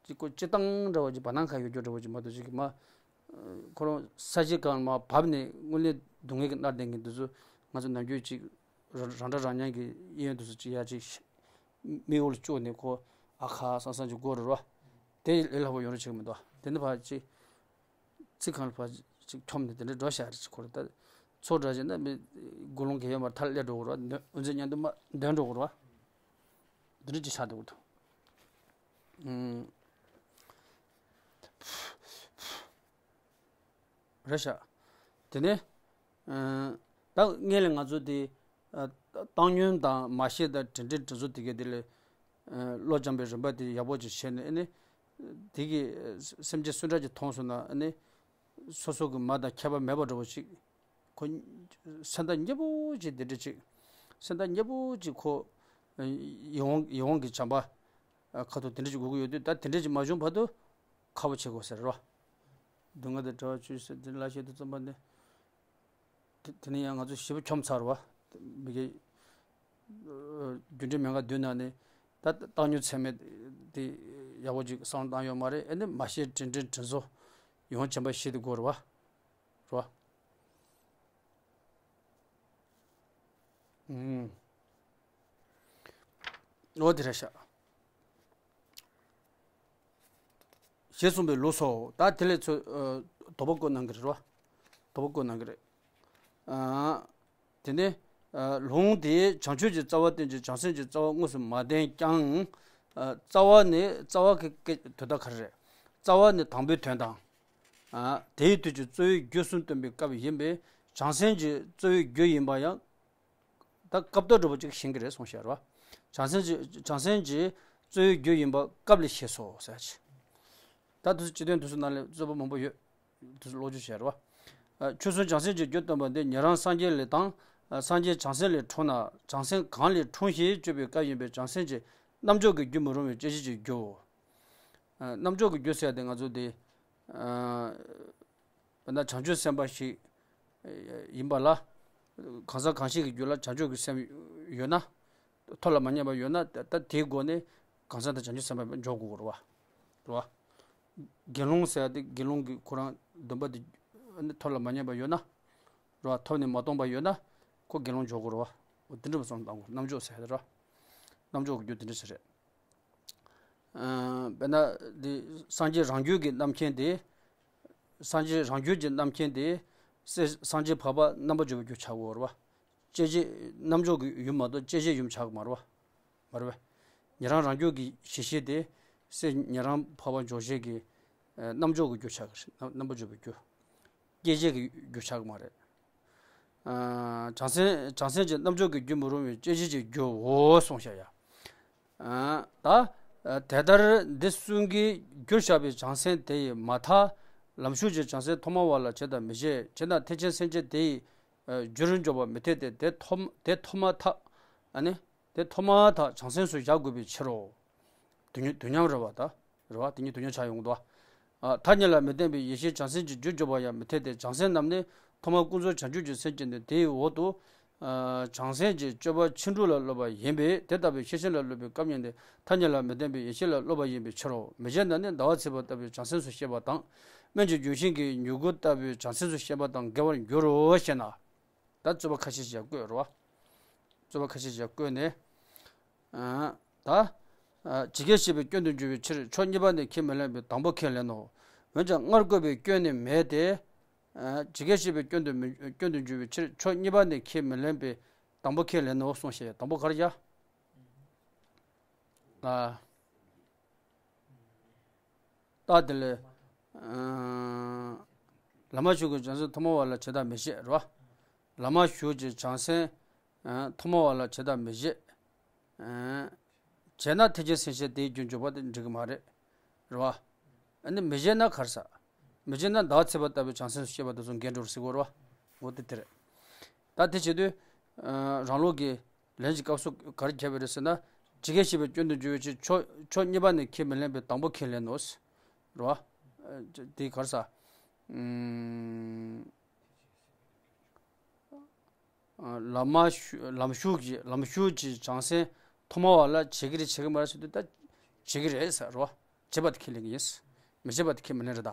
ཅིག་ཁོ་སྤྱིར་བཏང་འདྲ་བོ་ཅིག་བར་སྣང་ཁ་ཡོད་རྒྱུ་འདྲ་བོ་ཅིག་མ་གཏོགས་ཅིག་མ། ཁོ་རང་ས་གཞི་སྒང་མར་བབས་ནས་དངོས་གནས་སྡུག་བསྔལ་གྱིས་མནར་བསྡད་མཁན་དེ་ཚོ་ང་ཚོ་ནམ་རྒྱུན་ཅིག་རང་རང་འདྲ་རང་མཉམ་གྱི་གཡས་གཡོན་དེ་ཚོ་ཅིག་ཡར་ཅིག་མིག་འོག་ལ་བཅུག་ནས་ཁོ་ཨ་ཁ་སང་སང་ཅིག་དགོས་རེད་རོ། དེ་ལས་སླ་པོ་ཡོང་རེ་བྱེད་ཀྱི་མི་འདུག་དེ་འདྲ་ཕར་ཅིག་ཚིག་གང་ལ་ཕར་ཅིག་འཁྱོམ་ནས་དེ་འདྲ་འགྲོ་བཞག་རེ་ཅིག་ཁོ་རེ་ད། ཚོ་འདྲ་བྱས་ན་མི་དགུ་ལོང་གི་ཡོད་མར་མཐར་སླེབས་འགྲོ་གི་རོ། འོན་ཚེ་མཉམ་དུ་མ་འདོན་འགྲོ་གི་རོ། འདི་འདྲ་ཅིག་ཆགས་འདུག་གི་འདུག་ཨུམ། རེད་ཤག་དེ་ནས་ཨ་ད་སྔོན་ལ་ང་ཚོ་དེ་ཨ་བཏང་སྙོམས་དང་མ་ཤེས་དང་དྲན་དྲན་དྲན་གསོ་དེ་གའི་དེ་ལས་ཨ་བློ་སྦྱང་པའི་རིམ་པ་དེ་ཡག་པོ་ཅིག་བྱས་ནས་ཨ་ནི་དེ་གི་སེམས་ཅན་སུ་འདྲ་ཅིག་མཐོང་སོང་ན་ཨ་ནི་སོ་སོ་གི་མ་དང་ཁྱད་པར་མེད་པ་འདྲ་བོ་ཞིག་ཁོ་སེམས་ཐག་ཉེ་པོ་ཅིག་དེ་འདྲ་ཅིག་སེམས་ཐག་ཉེ་པོ་ཅིག་ཁོ་ཡིད་འོང་ཡིད་འོང་གི་བྱམས་པ་ཁ་ཐུག་དེ་འདྲ་ཅིག་དགོས་ཀྱི་ཡོད་དུས། ད་དེ་འདྲ་ཅིག་མ་བྱུང་བར་དུ་ཁག་པོ་བྱེད་དགོས་ཟེར་རོ། སྡུག་བསྔལ་དང་བྲལ་བར་གྱུར་ཅིག་ཟེར་དེ་ལ་བཤད་དུས་ཙམ་པ་ནི། དེ་དེ་ནི་ཡང་ང་ཚོ་ཞེ་པོ་འཁྱོམ་ཚར་བ། མི་དགེ་རྒྱུ་འབྲས་མན་ངག་བདུན་ནང་ནས་ད་བཏང་སྙོམས་ཚད་མེད་དེ་ཡག་པོ་ཅིག་བསམ་བློ་བཏང་ཡོད་མ་རེད། ཨ་ནི་མ་ཤེས་དྲན་དྲན་དྲན་གསོ་ཡིད་འོང་བྱམས་པ་བཞི་དེ་དགོས་རེད་བ། རེད་བ། ཨུམ། འོ་དེ་རེད་ཤག་ཞེས་གསུངས་པའི་ལུགས་སོ། ད་དེ་ལས་ཚོ་ཨ་དོགས་པ་བཀོད་གནང་གི་རེད་བ། དོགས་པ་བཀོད་གནང་གི་རེད། ཨ་དེ་ནས་ཨ་ལུང་དེས་བྱང་ཆུབ་ཀྱི་རྩ་བ་བསྟན་ཅིང་བྱང་སེམས་ཀྱི་རྩ་བ་དངོས་སུ་མ་བསྟན་ཀྱང་། ཨ་རྩ་བ་ནི་རྩ་བ་གི་སྐད་དོན་དག་ག་རེ་རེད། རྩ་བ་ནི་དང་པོའི་དོན་དང་། ཨ་དེའི་དུས་ཀྱི་རྩ་བའི་རྒྱུ་གསུམ་སྟོན་པའི་སྐབས་ཡིན་པས་བྱང་སེམས་ཀྱི་རྩ་བའི་རྒྱུ་ཡིན་པ་ཡང་། ད་སྐབས་ཐོག་འདྲ་པོ་ཅིག་ཤེས་ཀྱི་རེད་གསུངས་བཞག་རེད་བ། བྱང་སེམས་ཀྱི་བྱང་སེམས་ཀྱི་རྩ་བའི་རྒྱུ་ཡིན་པ་སྐབས་ལས་ཤེས་སོ་ཟེར་ཅིག་ད་དུས་སྤྱི་དོན་དུས་སུ་ནང་ལས་རྩོད་པ་མང་པོ་ཡོད། དུས་སུ་བློ་བཅོས་བྱས་རེད་བ། ཨ་ཆོས་གསུམ་བྱང་སེམས་ཀྱི་རྒྱུ་སྟོན་པ་འདི་ཉན་རང་སངས་རྒྱས་ལས་དང་། ཨ་སངས་རྒྱས་བྱང་སེམས་ལས་འཁྲུངས་ན་བྱང་སེམས་གང་ལས་འཁྲུངས་ཞེས་དཔྱོད་པའི་སྐབས་ཡིན་པས་བྱང་སེམས་ཀྱི་རྣམ་འཇོག་གི་རྒྱུ་མི་རུང་བའི་དཔྱད་གཞི་ཅིག་རྒྱུའོ། ཨ་རྣམ་འཇོག་གི་རྒྱུ་ཟེར་ཏེ་ང་ཚོ་འདི། ཨ་དཔེར་ན་བྱང་ཆུབ་སེམས་དཔའ་ཞིག་ཡིན་པ་ལ། གང་ཟག་གང་ཞིག་གི་རྒྱུད་ལ་བྱང་ཆུབ་ཀྱི་སེམས་ཡོད་ན། ཐོབ་ལ་མ་ཉམས་པ་ཡོད་ན་ད་ད་དེའི་སྒོ་ནས་གང་ཟག་དེ་བྱང་ཆུབ་སེམས་དཔའ་འཇོག་དགོས་རེད་བ། རེད་བ། དགེ་སློང་ཟེར་ཡ་དེ་དགེ་སློང་གི་ཁོ་རང་སྡོམ་པ་དེ་ཐོབ་ལ་མ་ཉམས་པ་ཡོད་ན། རེད་བ། ཐོབ་ནས་མ་སྟོངས་པ་ཡོད་ན་ཁོ་དགེ་སློང་འཇོག་དགོས་རེད་བ། འོ་དེ་འདྲ་བ་སོང་བཏང་དགོས་རྣམ་འཇོག་ཟེར་ཡ་དེ་རེད་བ། རྣམ་འཇོག་གི་རྒྱུ་དེ་འདྲ་ཞིག་རེད། ཨ་དཔེར་ན་འདི་སངས་རྒྱས་རང་རྒྱུད་ཀྱི་རྣམ་མཁྱེན་དེ། སངས་རྒྱས་རང་རྒྱུད་ཀྱི་རྣམ་མཁྱེན་དེ། སེ་སངས་རྒྱས་འཕགས་པ་རྣམ་པར་འཇོག་པའི་རྒྱུ་ཆགས་ཀྱི་ཡོད་རེད་བ། སྐྱེ་མཆེད་རྣམ་འཇོག་གི་ཡུམ་མ་གཏོགས་སྐྱེ་མཆེད་ཡུམ་ཆགས་ཀྱི་མ་རེད་བ། མ་རེད་བས། ཉན་རང་རང་རྒྱུད་ཀྱི་གཞི་ཤེས་དེ། སེ་ཉན་རང་འཕགས་པ་འཇོག་བྱེད་ཀྱི་ཨ་རྣམ་འཇོག་གི་རྒྱུ་ཆགས་ཀྱི་རེད། རྣམ་རྣམ་པར་འཇོག་པའི་རྒྱུ། སྐྱེ་མཆེད་ཀྱི་རྒྱུ་ཆགས་ཀྱི་མ་རེད། ཨ་བྱང་སེམས་བྱང་སེམས་ཀྱི་རྣམ་འཇོག་གི་རྒྱུ་མི་རུང་བའི་སྐྱེ་མཆེད་ཀྱི་རྒྱུའོ་གསུངས་བཞག་ཡ། ཨ་ད་ཨ་དེ་ལྟར་འདི་གསུམ་གྱིས་བསྒྱུར་བཞག་པའི་བྱང་སེམས་དེ་ཡི་མ་མཐའ། ལམ་ཞུགས་ཀྱི་བྱང་སེམས་ཐོག་མ་བ་ལ་བྱེད་དང་མི་བྱེད། བྱེད་ན་ཐེག་ཆེན་སེམས་བསྐྱེད་དེ་ཡི་ཨ་རྒྱུར་འཇོག་པ་མི་འཐད་དེ། དེ་ཐོག་དེ་ཐོག་མ་ཐག་ཨ་ནི། དེ་ཐོག་མ་ཐག་བྱང་སེམས་སུ་བཞག་དགོས་པའི་ཕྱིར་རོ། དུས་མཉམ་དུས་མཉམ་རེད་བ་ད། རེད་བ། དེ་གཉིས་དུས་མཉམ་ཆགས་ཡོང་གི་འདུག་བ། ཨ་ཐ་སྙད་ལ་མི་བརྟེན་པའི་ཡེ་ཤེས་བྱང་སེམས་ཀྱི་རྒྱུར་གྱུར་པ་ཡང་མི་འཐད་དེ། བྱང་སེམས་རྣམས་ནི་ཐོག་མར་ཀུན་རྫོབ་བྱང་ཆུབ་ཀྱི་སེམས་བསྐྱེད་ནས་དེའི་འོག་ཏུ། ཨ་བྱང་སེམས་ཀྱི་སྤྱོད་པ་ཕྱིན་དྲུག་ལ་སློབ་པ་ཡིན་པས། དེ་ལྟ་བུའི་ཤེས་བཞིན་ལ་སློབ་པའི་སྐབས་ཉིད་དེ་ཐ་སྙད་ལ་མི་བརྟེན་པའི་ཡེ་ཤེས་ལ་སློབ་པ་ཡིན་པའི་ཕྱིར་རོ། མི་བྱེད་ན་ནི་ཟླ་བ་ཚེས་པ་ལྟ་བུའི་བྱང་སེམས་སུ་སྐྱེས་པ་དང་། སྨན་གྱི་ལྗོན་ཤིང་གི་མྱུ་གུ་ལྟ་བུའི་བྱང་སེམས་སུ་སྐྱེས་པ་དང་འགལ་བར་འགྱུར་རོ་ཞེ་ན། ད་རྩོད་པ་ཁ་ཤས་ཤིག་བཀོད་རོ། རྩོད་པ་ཁ་ཤས་ཤིག་བཀོད་ནས། ཨ་ད་ཨ་ཇི་སྐད་བཤད་པའི་སྐྱོན་དུ་འགྱུར་བའི་ཕྱིར་ཕྱོགས་གཉིས་པ་ནས་ཁས་མི་ལེན་པའི་དང་པོ་ཁས་ལེན་ནོ། འོན་ཀྱང་སྔར་བཀོད་པའི་སྐྱོན་ནི་མེད་དེ། ཇི་སྐད་བཤད་པའི་སྐྱོན་དུ་མི་སྐྱོན་དུ་འགྱུར་བའི་ཕྱིར་ཕྱོགས་གཉིས་པ་ནས་ཁས་མི་ལེན་པའི་དང་པོ་ཁས་ལེན་ནོ་གསུངས་ཤེས། དང་པོ་ག་རེ་བྱ། ཨ། རྟགས་དེ་ལས། ཨ། ལམ་མ་ཞུགས་ཀྱི་བྱང་སེམས་ཐོག་མ་བ་ལ་བྱེ་བྲག་མི་བྱེད་རོ། ལམ་མ་ཞུགས་ཀྱི་བྱང་སེམས། ཨ། ཐོག་མ་བ་ལ་བྱེ་བྲག་མི་བྱེད། ཨ། བྱས་ན་ཐེག་ཆེན་སེམས་བསྐྱེད་དེའི་རྒྱུར་འཇོག་པ་དེ་འགྲིག་གི་མ་རེད། རེད་བ། ཨ་ནི་མི་བྱེད་ན་ག་རེ་ཟེར། མི་བྱེད་ན་ཟླ་བ་ཚེས་པ་ལྟ་བུའི་བྱང་སེམས་སུ་སྐྱེ་བ་དེ་ཚོ་འགལ་འགྲོ་རུ་སྲིད་གོ་རེད་བ། འོ་དེ་དེ་རེད། ད་དེ་བྱེད་དུས། ཨ། རང་ལུགས་ཀྱི་ལན་གྱི་སྐབས་སུ་ག་རེ་བརྒྱབ་པ་རེད་ཟེར་ན། ཇི་སྐད་བཤད་པའི་སྐྱོན་དུ་འགྱུར་བའི་ཕྱིར་ཕྱོགས་ཕྱོགས་གཉིས་པ་ནས་ཁས་མི་ལེན་པའི་དང་པོ་ཁས་ལེན་ནོ། རེད་བ། ཨ། དེ་ག་རེ་ཟེར། ཨུམ། ལམ་མ་ཞུ་ལམ་ཞུགས་ཀྱི་ལམ་ཞུགས་ཀྱི་བྱང་སེམས་ཐོག་མ་བ་ལ་བྱེད་ཀྱི་རེད་བྱེད་ཀྱི་མ་རེད་ཟེར་དུས། ད་བྱེད་ཀྱི་རེད་ཟེར་རོ། བྱེད་པ་དེ་ཁས་ལེན་གྱི་ཡིན། མི་བྱེད་པ་དེ་ཁས་མི་ལེན་རེད་ད།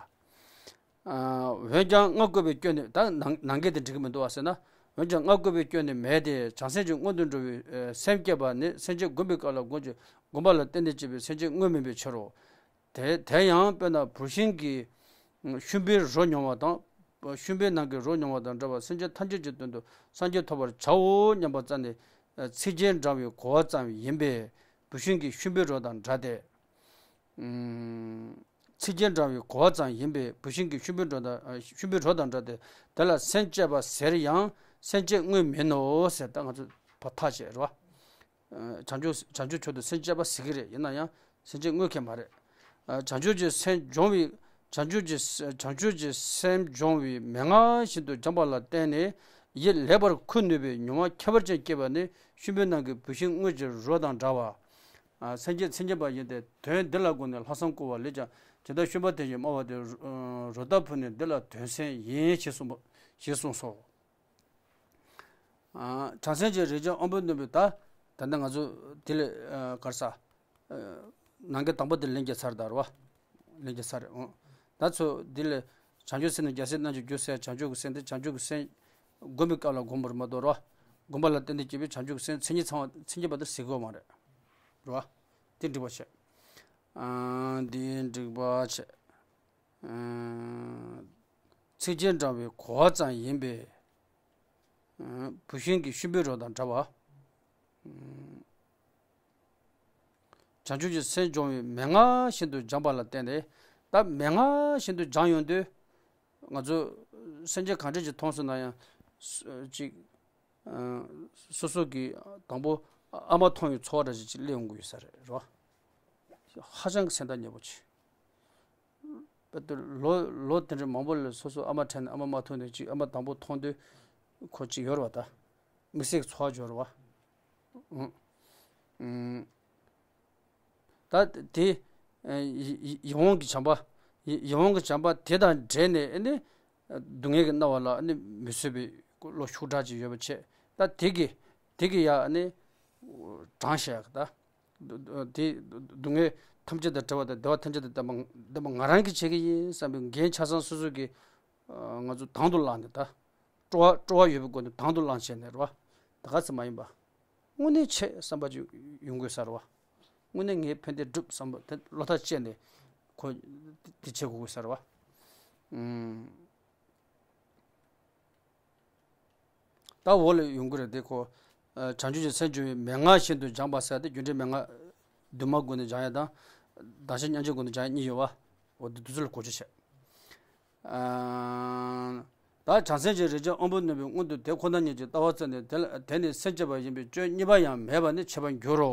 འོན་ཀྱང་སྔར་བཀོད་པའི་སྐྱོན་ནི། ད་ནང་ནང་གལ་དེ་འགྲིག་གི་མི་འདུག་བ་ཟེར་ན། འོན་ཀྱང་སྔར་བཀོད་པའི་སྐྱོན་ནི་མེད་དེ། བྱང་སེམས་ཀྱི་སྔོན་དུ་འགྲོ་བའི་སེམས་བསྐྱེད་པ་ནི་སེམས་བསྐྱེད་བསྒོམ་པའི་སྐབས་ལ་བསྒོམ་གྱི་བསྒོམ་པ་ལ་བརྟེན་ཏེ་སྐྱེས་པའི་སེམས་བསྐྱེད་དངོས་མིན་པའི་ཕྱིར་རོ། དེ་དེ་ཡང་དཔེར་ན་བུད་ཤིང་གི་ཤུན་པའི་རོ་མྱོང་བ་དང་། ཤུན་པའི་ནང་གི་རོ་མྱོང་བ་དང་འདྲ་བར་སེམས་ཅན་ཐམས་ཅད་ཀྱི་དོན་དུ་སངས་རྒྱས་ཐོབ་པར་བྱའོ་སྙམ་པ་ཙམ་ནི། ཚིག་རྗེས་འབྲང་བའི་གོ་བ་ཙམ་ཡིན་པས་བུད་ཤིང་གི་ཤུན་པའི་རོ་དང་འདྲ་སྟེ། ཚིག་རྗེས་འབྲང་བའི་གོ་བ་ཙམ་ཡིན་པས་བུད་ཤིང་གི་ཤུན་པའི་རོ་དང་ཤུན་པའི་རོ་དང་འདྲ་སྟེ། དེ་ལ་སེམས་བསྐྱེད་པ་ཟེར་ཡང་སེམས་བསྐྱེད་དངོས་མིན་ནོ་ཟེར། ད་ང་ཚོ་ཕར་ཐག་བཅད་རེད་བ། བྱང་ཆུབ་བྱང་ཆུབ་མཆོག་ཏུ་སེམས་བསྐྱེད་པ་ཟེར་གྱི་རེད། ཡིན་ན་ཡང་སེམས་བསྐྱེད་དངོས་ཁེལ་མ་རེད། བྱང་ཆུབ་ཀྱི་སེམས་སྦྱོང་བའི་བྱང་ཆུབ་ཀྱི་བྱང་ཆུབ་ཀྱི་སེམས་སྦྱོང་བའི་མན་ངག་བཞིན་དུ་སྦྱངས་པ་ལ་བརྟེན་ནས་ཡིད་ལེགས་པར་འཁུ་ནུས་པའི་མྱོང་བ་ཁྱད་པར་ཅན་སྐྱེས་པ་ནི་ཤུན་པའི་ནང་གི་བུད་ཤིང་དངོས་ཀྱི་རོ་དང་འདྲ་བ། སེམས་བསྐྱེད་མཚན་ཉིད་པ་ཡིན་ཏེ། དོན་འདི་ལ་དགོངས་ནས་ལྷག་བསམ་བསྐུལ་བ་ལས་ཀྱང་ཇི་ལྟར་ཤུན་པ་དེ་བཞིན་སྨྲ་བ་དེ་རོ་ལྟར་བུད་ནས་འདི་ལ་དོན་གསན་ཡིན་ཞེས་གསུངས་པ་ཞེས་གསུངས་སོ། བྱང་སེམས་ཀྱི་རིགས་ཅན་དབང་པོའི་རྣོན་པོས། ད་ད་ལྟ་ང་ཚོ་དེ་ལས་ག་རེ་ཟེར། ནང་གི་དང་པོ་དེ་ལན་བརྒྱབ་ཚར་ད་རེད་བ། ལན་བརྒྱབ་ཚར་རེད། འོང་། ད་ཚོ་དེ་ལས་བྱང་ཆུབ་སེམས་ནི་རྒྱལ་སྲས་རྣམས་ཀྱི་རྒྱུ་ཟེར། བྱང་ཆུབ་ཀྱི་སེམས་དེ་བྱང་ཆུབ་ཀྱི་སེམས་བསྒོམ་པའི་སྐབས་ལ་སྒོམ་པར་མ་གཏོགས་རེད་བ། བསྒོམ་པ་ལ་བརྟེན་ཏེ་སྐྱེས་པའི་བྱང་ཆུབ་ཀྱི་སེམས་མཚན་ཉིད་ཚང་བ་མཚན་ཉིད་པ་དེ་ཟེར་གྱི་ཡོད་མ་རེད། རེད་བ། དེ་འགྲིག་པ་བྱས། འདི་འགྲིག་པ་བྱས། ཚིག་རྗེས་འབྲང་བའི་གོ་བ་ཙམ་ཡིན་པས། བུད་ཤིང་གི་ཤུན་པའི་རོ་དང་འདྲ་བ། བྱང་ཆུབ་ཀྱི་སེམས་སྦྱོང་བའི་མན་ངག་བཞིན་དུ་སྦྱངས་པ་ལ་བརྟེན་ཏེ། ད་མན་ངག་བཞིན་དུ་སྦྱངས་ཡོང་དུས། ང་ཚོ་སེམས་ཅན་གང་འདྲ་ཅིག་མཐོང་སོང་ན་ཡང་། ཅིག་སོ་སོ་གི་དང་པོ་ཨ་མ་མཐོང་བའི་ཚོར་བ་འདྲ་ཅིག་ཅིག་སླེབས་ཡོང་གི་ཡོད་ས་རེད། རེད་བ། ཧ་ཅང་གི་སེམས་ཐག་ཉེ་པོ་ཅིག་དཔེ་དེ་ལོ་ལོ་དེ་འདྲ་མང་པོ་ལ་སོ་སོ་ཨ་མ་དྲན་ནས་ཨ་མ་མ་ཐུག་ནས་ཅིག་ཨ་མ་དང་པོ་མཐོང་དུས་ཁོ་ཅིག་ཡོད་རེད་བ། ད་དམིགས་བསལ་གྱི་ཚོར་བ་ཅིག་ཡོད་རེད་བ། ཨང་། ཨང་། ད་དེ་ཡིད་ཡིད་འོང་གི་བྱམས་པ། ཡིད་ཡིད་འོང་གི་བྱམས་པ་དེ་དང་འབྲེལ་ནས་ཨ་ནི་སྡུག་བསྔལ་གྱི་སྣང་བ་ལ་ཨ་ནི་མི་བཟོད་པའི་བློ་ཤུགས་དྲག་ཅིག་ཡོད་པ་བྱས། ད་དེ་གི་དེ་གི་ཡ་ཨ་ནི་དྲངས་བཞག་ད། དེ་སྡུག་བསྔལ་ཐམས་ཅད་དང་བྲལ་བ་དང་བདེ་བ་ཐམས་ཅད་དང་ལྡན་པ་ལྡན་པ་ང་རང་གིས་བྱེད་ཀྱི་ཡིན་བསམ་པའི་འགན་ཆ་ཚང་སོ་སོ་གིས་ང་ཚོ་དང་དུ་བླངས་ནས། ད་སྤྲོ་བ་སྤྲོ་བ་ཡོད་པའི་སྒོ་ནས་དང་དུ་བླངས་བྱས་ནས་རེད་བ། ད་ག་ཚོད་མ་ཡིན་པ། དངོས་གནས་ཆེ་བསམ་པ་ཅིག་ཡོང་དགོས་ས་རེད་བ། དངོས་གནས་ངས་ཕན་བདེ་སྒྲུབ་བསམ་པ་དེ་བློ་ཐག་བཅད་ནས་ཁོ་དེ་བྱེད་དགོས་ས་རེད་བ། ཨུམ། ད་འོག་ལ་ཡོང་གི་རེད་དེ། ཁོ་བྱང་ཆུབ་ཀྱི་སེམས་སྦྱོང་བའི་མན་ངག་བཞིན་དུ་སྦྱངས་པ་ཟེར་ཏེ། རྒྱུ་འབྲས་མན་ངག་འདུས་མ་བྱས་སྒོ་ནས་སྦྱང་ཡ་དང་། གདུལ་བྱ་མཉམ་བརྗེའི་སྒོ་ནས་སྦྱང་ཡ་གཉིས་ཡོད་བ། འོ་དེ་དུས་ཚོད་ལ་གོ་ཆོད་བྱས། ཨ། ད་བྱང་སེམས་ཀྱི་རིགས་ཅན་དབང་པོའི་རྣོན་པོས་སྔོན་དུ་དེ་ཁོ་ན་ཉིད་ཀྱི་ལྟ་བ་བཙལ་ནས། དེ་ལ་དེ་ནི་སེམས་བསྐྱེད་པ་ཡིན་པས་སྐྱོན་གཉིས་པ་ཡང་མེད་པ་ནི་ཕྱེ་བར་འགྱུར་རོ།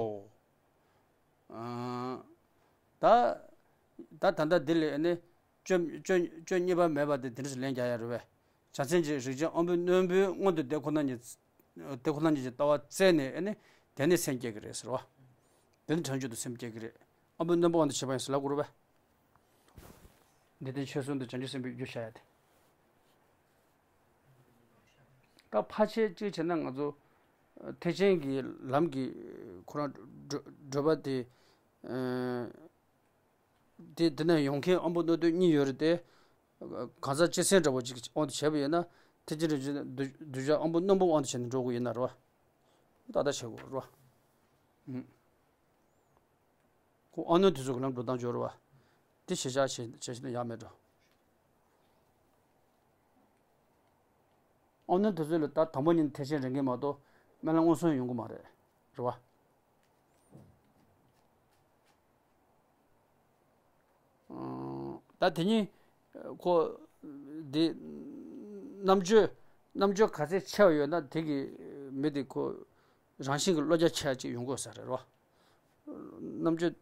ཨ། ད་ད་ད་ལྟ་འདི་ལས་ནི་སྐྱོན་སྐྱོན་སྐྱོན་གཉིས་པ་མེད་པ་དེ་དེ་འདྲ་ཞིག་ལན་རྒྱག་ཡ་རེད་བས། བྱང་སེམས་ཀྱི་རིགས་ཅན་དབང་པོའི་རྣོན་པོས་སྔོན་དུ་དེ་ཁོ་ན་ཉིད་དེ་ཁོ་ན་ཉིད་ཀྱི་ལྟ་བ་བཙལ་ནས་ནི་དེ་ནི་སེམས་བསྐྱེད་ཀྱི་རེད་ཟེར་བ། དེ་ནི་བྱང་ཆུབ་ཏུ་སེམས་བསྐྱེད་ཀྱི་རེད། དབང་པོའི་རྣོན་པོ་དབང་དུ་བྱས་པ་ཡིན་ཟེར་ལབ་དགོས་རེད་བས། འདི་ལྟར་ཆོས་གསུམ་དུ་བྱང་ཆུབ་སེམས་དཔའི་རྒྱུ་བྱ་ཡ་དེ། ད་ཕལ་ཆེར་གཅིག་བྱས་ན་ང་ཚོ་ཐེག་ཆེན་གྱི་ལམ་གྱི་ཁོ་རང་བགྲོད་བགྲོད་པ་དེ། ཨ། དེ་དེ་ནས་ཡོང་མཁན་དབང་པོ་རྣོན་པོ་གཉིས་ཡོད་རེད་དེ། གང་ཟག་སྤྱི་སེམས་འདྲ་བོ་ཅིག་དབང་དུ་བྱས་པ་ཡིན་ན། ཐེག་ཆེན་རིགས་ཀྱི་གདུལ་བྱ་དབང་པོ་རྣོན་པོ་དབང་དུ་བྱས་ནས་འགྲོ་དགོས་ཡིན་ན་རེད་བ། ཏག་ཏག་བྱེད་དགོས་རེད་བ། ཨུམ། ཁོ་དབང་རྣོན་དེ་ཚོ་གི་ལམ་འགྲོ་སྟངས་སྦྱོར་བ། དེ་ཞིབ་ཆ་བྱེད་བྱེད་ཤེས་ན་ཡག་མེད་འགྲོ། ཨ་ནི་དེ་ཚོ་ལ་ད་དང་པོ་ཉིད་ཐེག་ཆེན་རེད་མཁན་མ་གཏོགས་སྨོན་ལམ་མངོན་སུམ་ཡོང་གི་མ་རེད། རེད་བ། ད་དེ་ཉིད་ཁོ་འདི་རྣམ་དཔྱོད་རྣམ་དཔྱོད་ག་ཚད་ཆེ་བ་ཡོད་ན་དེ་གི་མི་དེ་ཁོ་རང་བཞིན་གྱི་བློ་རྒྱ་ཆེ་བ་ཅིག་ཡོང་དགོས་ས་རེད་རོ། རྣམ་དཔྱོད་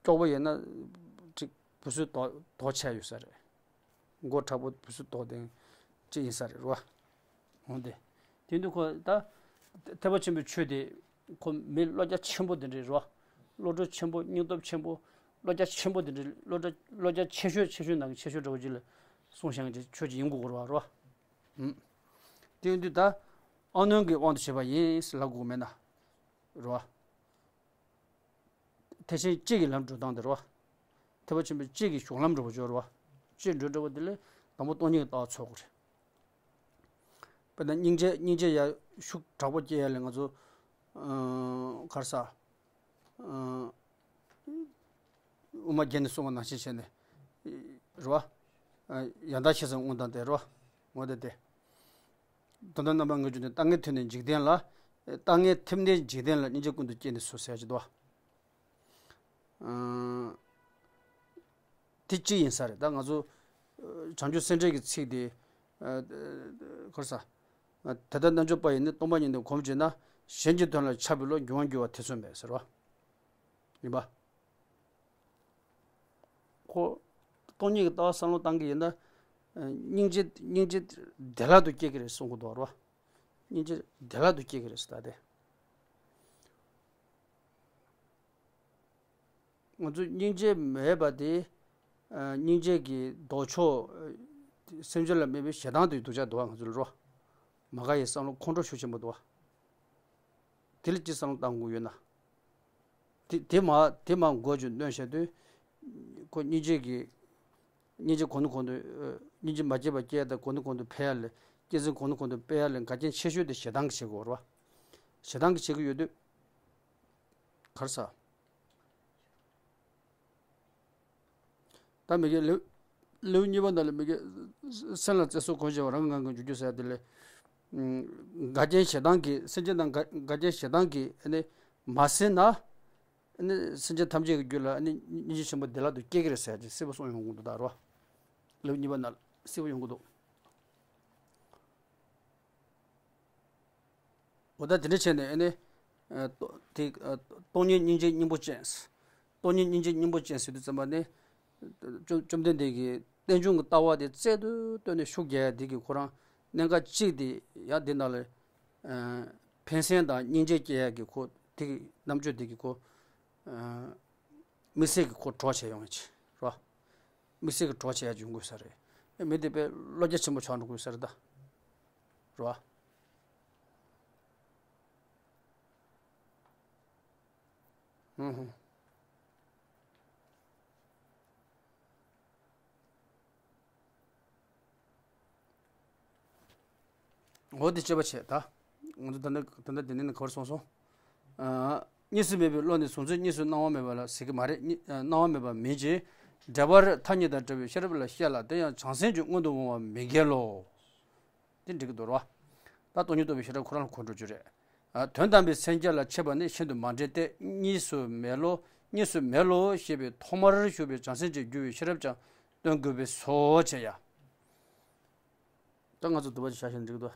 སྐྱོ་པོ་ཡོད་ན་ཅིག་བུ་སུ་དོ་དོ་ཆེ་ཡོད་ས་རེད། མགོ་མཁྲེགས་པོ་བུ་སུ་དོ་དེ་ཅིག་ཡིན་ས་རེད་རོ། འོང་དེ། དེ་དུས་ཁོ་ད་ཐེག་པ་ཆེན་པོའི་ཆོས་དེ་ཁོ་མི་བློ་རྒྱ་ཆེན་པོ་དེ་འདྲའི་རོ། བློ་གྲོས་ཆེན་པོ་སྙིང་སྟོབས་ཆེན་པོ་བློ་རྒྱ་ཆེན་པོ་དེ་འདྲའི་བློ་གྲོས་བློ་རྒྱ་ཆེ་ཤོས་ཆེ་ཤོས་ནང་གི་ཆེ་ཤོས་འདྲ་བོ་ཅིག་ལ་གསུངས་བཞག་གི་ཆོས་ཅིག་ཡིན་དགོས་རོ་རོ། ཨུམ། དེ་དུས་ད་ཨ་ནོན་གྱི་དབང་དུ་བྱས་པ་ཡིན་ཟེར་ལབ་དགོས་མེད་ན་རོ། ཐེག་ཆེན་གཅིག་གི་ལམ་འགྲོ་སྟངས་དེ་རེད་བ། ཐེག་པ་ཆེན་པོ་གཅིག་གི་གཞུང་ལམ་འགྲོ་བ་སྦྱོར་བ། གཅིག་འགྲོ་འགྲོ་བ་དེ་ལས་དང་པོ་སྟོང་ཉིད་ཀྱི་ལྟ་བ་འཚོལ་དགོས་རེད། དཔེར་ན་སྙིང་རྗེ་སྙིང་རྗེ་ཡ་ཤུགས་དྲག་པོ་སྐྱེ་ཡ་ལས་ང་ཚོ་ག་རེ་ཟ། དབུ་མ་རྒྱན་ནས་གསུངས་པ་ནང་བཞིན་བྱས་ནས་རེད་བ། ཡང་དག་ཤེས་སམ་སྔོན་དང་དེ་རེད་བ། འོ་དེ་དེ། དོན་དམ་རྣམ་པར་ངེས་འབྱུང་དེ་ལྟ་ངན་ཐེབས་ནས་འཇིག་རྟེན་ལ། ལྟ་ངན་ཐེབས་ནས་འཇིག་རྟེན་ལ་སྙིང་རྗེ་ཀུན་ཏུ་སྐྱེས་ནས་སུ་ཟེར་གྱི་འདུག་བ། དེ་གཅིག་ཡིན་ས་རེད། ད་ང་ཚོ་བྱང་ཆུབ་སེམས་འགྲེལ་གྱི་ཚིག་དེ་ག་རེ་ཟ། དེ་ལྟར་རྣལ་འབྱོར་པ་ཡིས་ནི། སྟོང་པ་ཉིད་དུ་གོམས་བྱས་ན། གཞན་གྱི་དོན་ལ་འཆར་བའི་བློ། འགྱུར་བ་འགྱུར་བ་ཐེ་ཚོམ་མེད་ཟེར་བ། ཡིན་པ། ཁོ་སྟོང་ཉིད་ཀྱི་ལྟ་བ་བསམ་བློ་བཏང་གི་ཡིན་ན། སྙིང་རྗེ་སྙིང་རྗེ་བདེ་བླག་ཏུ་སྐྱེ་གི་རེད་གསུང་གི་འདུག་རོ། སྙིང་རྗེ་བདེ་བླག་ཏུ་སྐྱེ་གི་རེད་ཟེར་ད་དེ། ང་ཚོ་སྙིང་རྗེ་མེད་པ་དེ། སྙིང་རྗེ་གི་ལྡོག་ཕྱོགས། སེམས་ཅན་ལ་དམིགས་པའི་ཞེ་སྡང་དེ་སྡུག་ཅག་འདུག་བ་ང་ཚོ་ལ་རོ། མ་དགའ་ཡི་བསམ་བློ་ཁོང་ཁྲོ་ཤུགས་ཆེན་པོ་འདུག་བ། དེ་ལ་ཅི་བསམ་བློ་བཏང་དགོས་ཡོད་ན། དེ་དེ་མ་དེ་མ་འགོ་བརྗོད་གནོན་བཤད་དུས། ཁོ་སྙིང་རྗེ་གི། སྙིང་རྗེ་གོང་ནས་གོང་དུ། སྙིང་རྗེ་མ་སྐྱེས་པ་སྐྱེ་ཡ་དང་གོང་ནས་གོང་དུ་འཕེལ་ཡ་ལས་སྐྱེ་འཛིན་གོང་ནས་གོང་དུ་སྤེལ་ཡ་ལས་འགལ་རྐྱེན་ཆེ་ཤོས་དེ་ཞེ་སྡང་གིས་བྱེད་དགོས་རེད་བ། ཞེ་སྡང་གིས་བྱེད་ཀྱི་ཡོད་དུས། ག་རེ་ཟ། ད་མི་དགེ་ལེའུ་ལེའུ་གཉིས་པ་ནང་ལ་མི་དགེ་སེམས་ལ་བརྩེ་སོགས་གང་བྱས་པ་རང་གི་ངང་གིས་འཇུག་རྒྱུ་ཟེར་ཡ་དེ་ལས། འགལ་རྐྱེན་ཞེ་སྡང་གིས་སེམས་ཅན་དང་འགལ་འགལ་རྐྱེན་ཞེ་སྡང་གིས་ཨ་ནི་མ་ཟིན་ན། ཨ་ནི་སེམས་ཅན་ཐམས་ཅད་ཀྱི་རྒྱུད་ལ་ཨ་ནི་སྙིང་རྗེ་ཆེན་པོ་བདེ་བླག་ཏུ་སྐྱེ་གི་རེད་ཟེར་ཡ་ཅིག་གསལ་པོ་གསུངས་ཡོང་གི་འདུག་ད་རོ། ལེའུ་གཉིས་པ་ནང་ལ་གསལ་པོ་ཡོང་གི་འདུག་འོ་ད་དེ་འདྲ་བྱས་ནས་ཨ་ནི། ཨ་ལྟོ་དེ་ཨ་སྟོང་ཉིད་སྙིང་རྗེ་སྙིང་པོ་ཅན། སྟོང་ཉིད་སྙིང་རྗེ་སྙིང་པོ་ཅན་ཟེར་དུས་ཙམ་པ་ནི། བཅོམ་བཅོམ་ལྡན་འདས་ཀྱིས་རྟེན་འབྱུང་གི་ལྟ་བ་དེ་རྩལ་དུ་བཏོན་ནས་ཤུགས་རྒྱག་ཡ་དེ་གི་ཁོ་རང་གནད་འགག་གཅིག་དེ་ཡང་དེ་ནང་ལ། ཨ་ཕན་སེམས་དང་སྙིང་རྗེ་སྐྱེ་ཡ་གི་ཁོ་དེ་གི་རྣམ་དཔྱོད་དེ་གི་ཁོ། ཨ་དམིགས་བསལ་གྱི་ཁོ་གྲོགས་བྱས་ཡོང་བའི་ཕྱིར་རོ། དམིགས་བསལ་གྱི་གྲོགས་བྱས་ཡ་ཡོང་དགོས་ས་རེད། མི་དེ་དཔེ་བློ་རྒྱ་ཆེན་པོ་ཆགས་འགྲོ་དགོས་ས་རེད་ད། རོ། ཧུམ་ཧུམ། འོ་དེ་དཔྱད་པ་བྱས་ད། ང་ཚོ་ད་ལྟ་ད་ལྟ་དེ་ནས་ནི་ག་བར་སོང་སོང་། ཨ་གཉིས་སུ་མེད་པའི་བློ་ནི་གཟུང་འཛིན་གཉིས་སུ་སྣང་བ་མེད་པ་ལ་ཟེར་གྱི་མ་རེད། གཉིས་ཨ་སྣང་བ་མེད་པ་མིན་གྱི། འབྲེལ་པར་ཐ་སྙད་དང་བྲལ་བའི་ཤེས་རབ་ལ་བཤད་ལ། དེ་ཡང་བྱང་སེམས་ཀྱི་སྔོན་དུ་འོང་བ་མི་འགལ་ལོ། དེ་འགྲིག་གི་འདུག་རོ། ད་སྟོང་ཉིད་རྟོགས་པའི་ཤེས་རབ་ཁོ་རང་ལ་གོ་འགྲོ་རྒྱུ་རེད། ཨ་དོན་དམ་པའི་སེམས་བསྐྱེད་ལ་མཆིས་པ་ནི་ཤིན་ཏུ་མ་འབྲེལ་ཏེ། གཉིས་སུ་མེད་ལོ། གཉིས་སུ་མེད་ལོ་ཞེས་པའི་ཐོག་མར་ཞུགས་པའི་བྱང་སེམས་ཀྱིས་བསྒྱུར་བའི་ཤེས་རབ་ཀྱང་སྟོན་དགོས་པས་སོ། བྱས་ཡ། ད་ང་ཚོ་དུ་བ་ཅིག་བཞག་བཞིན་འགྲིག་འདུག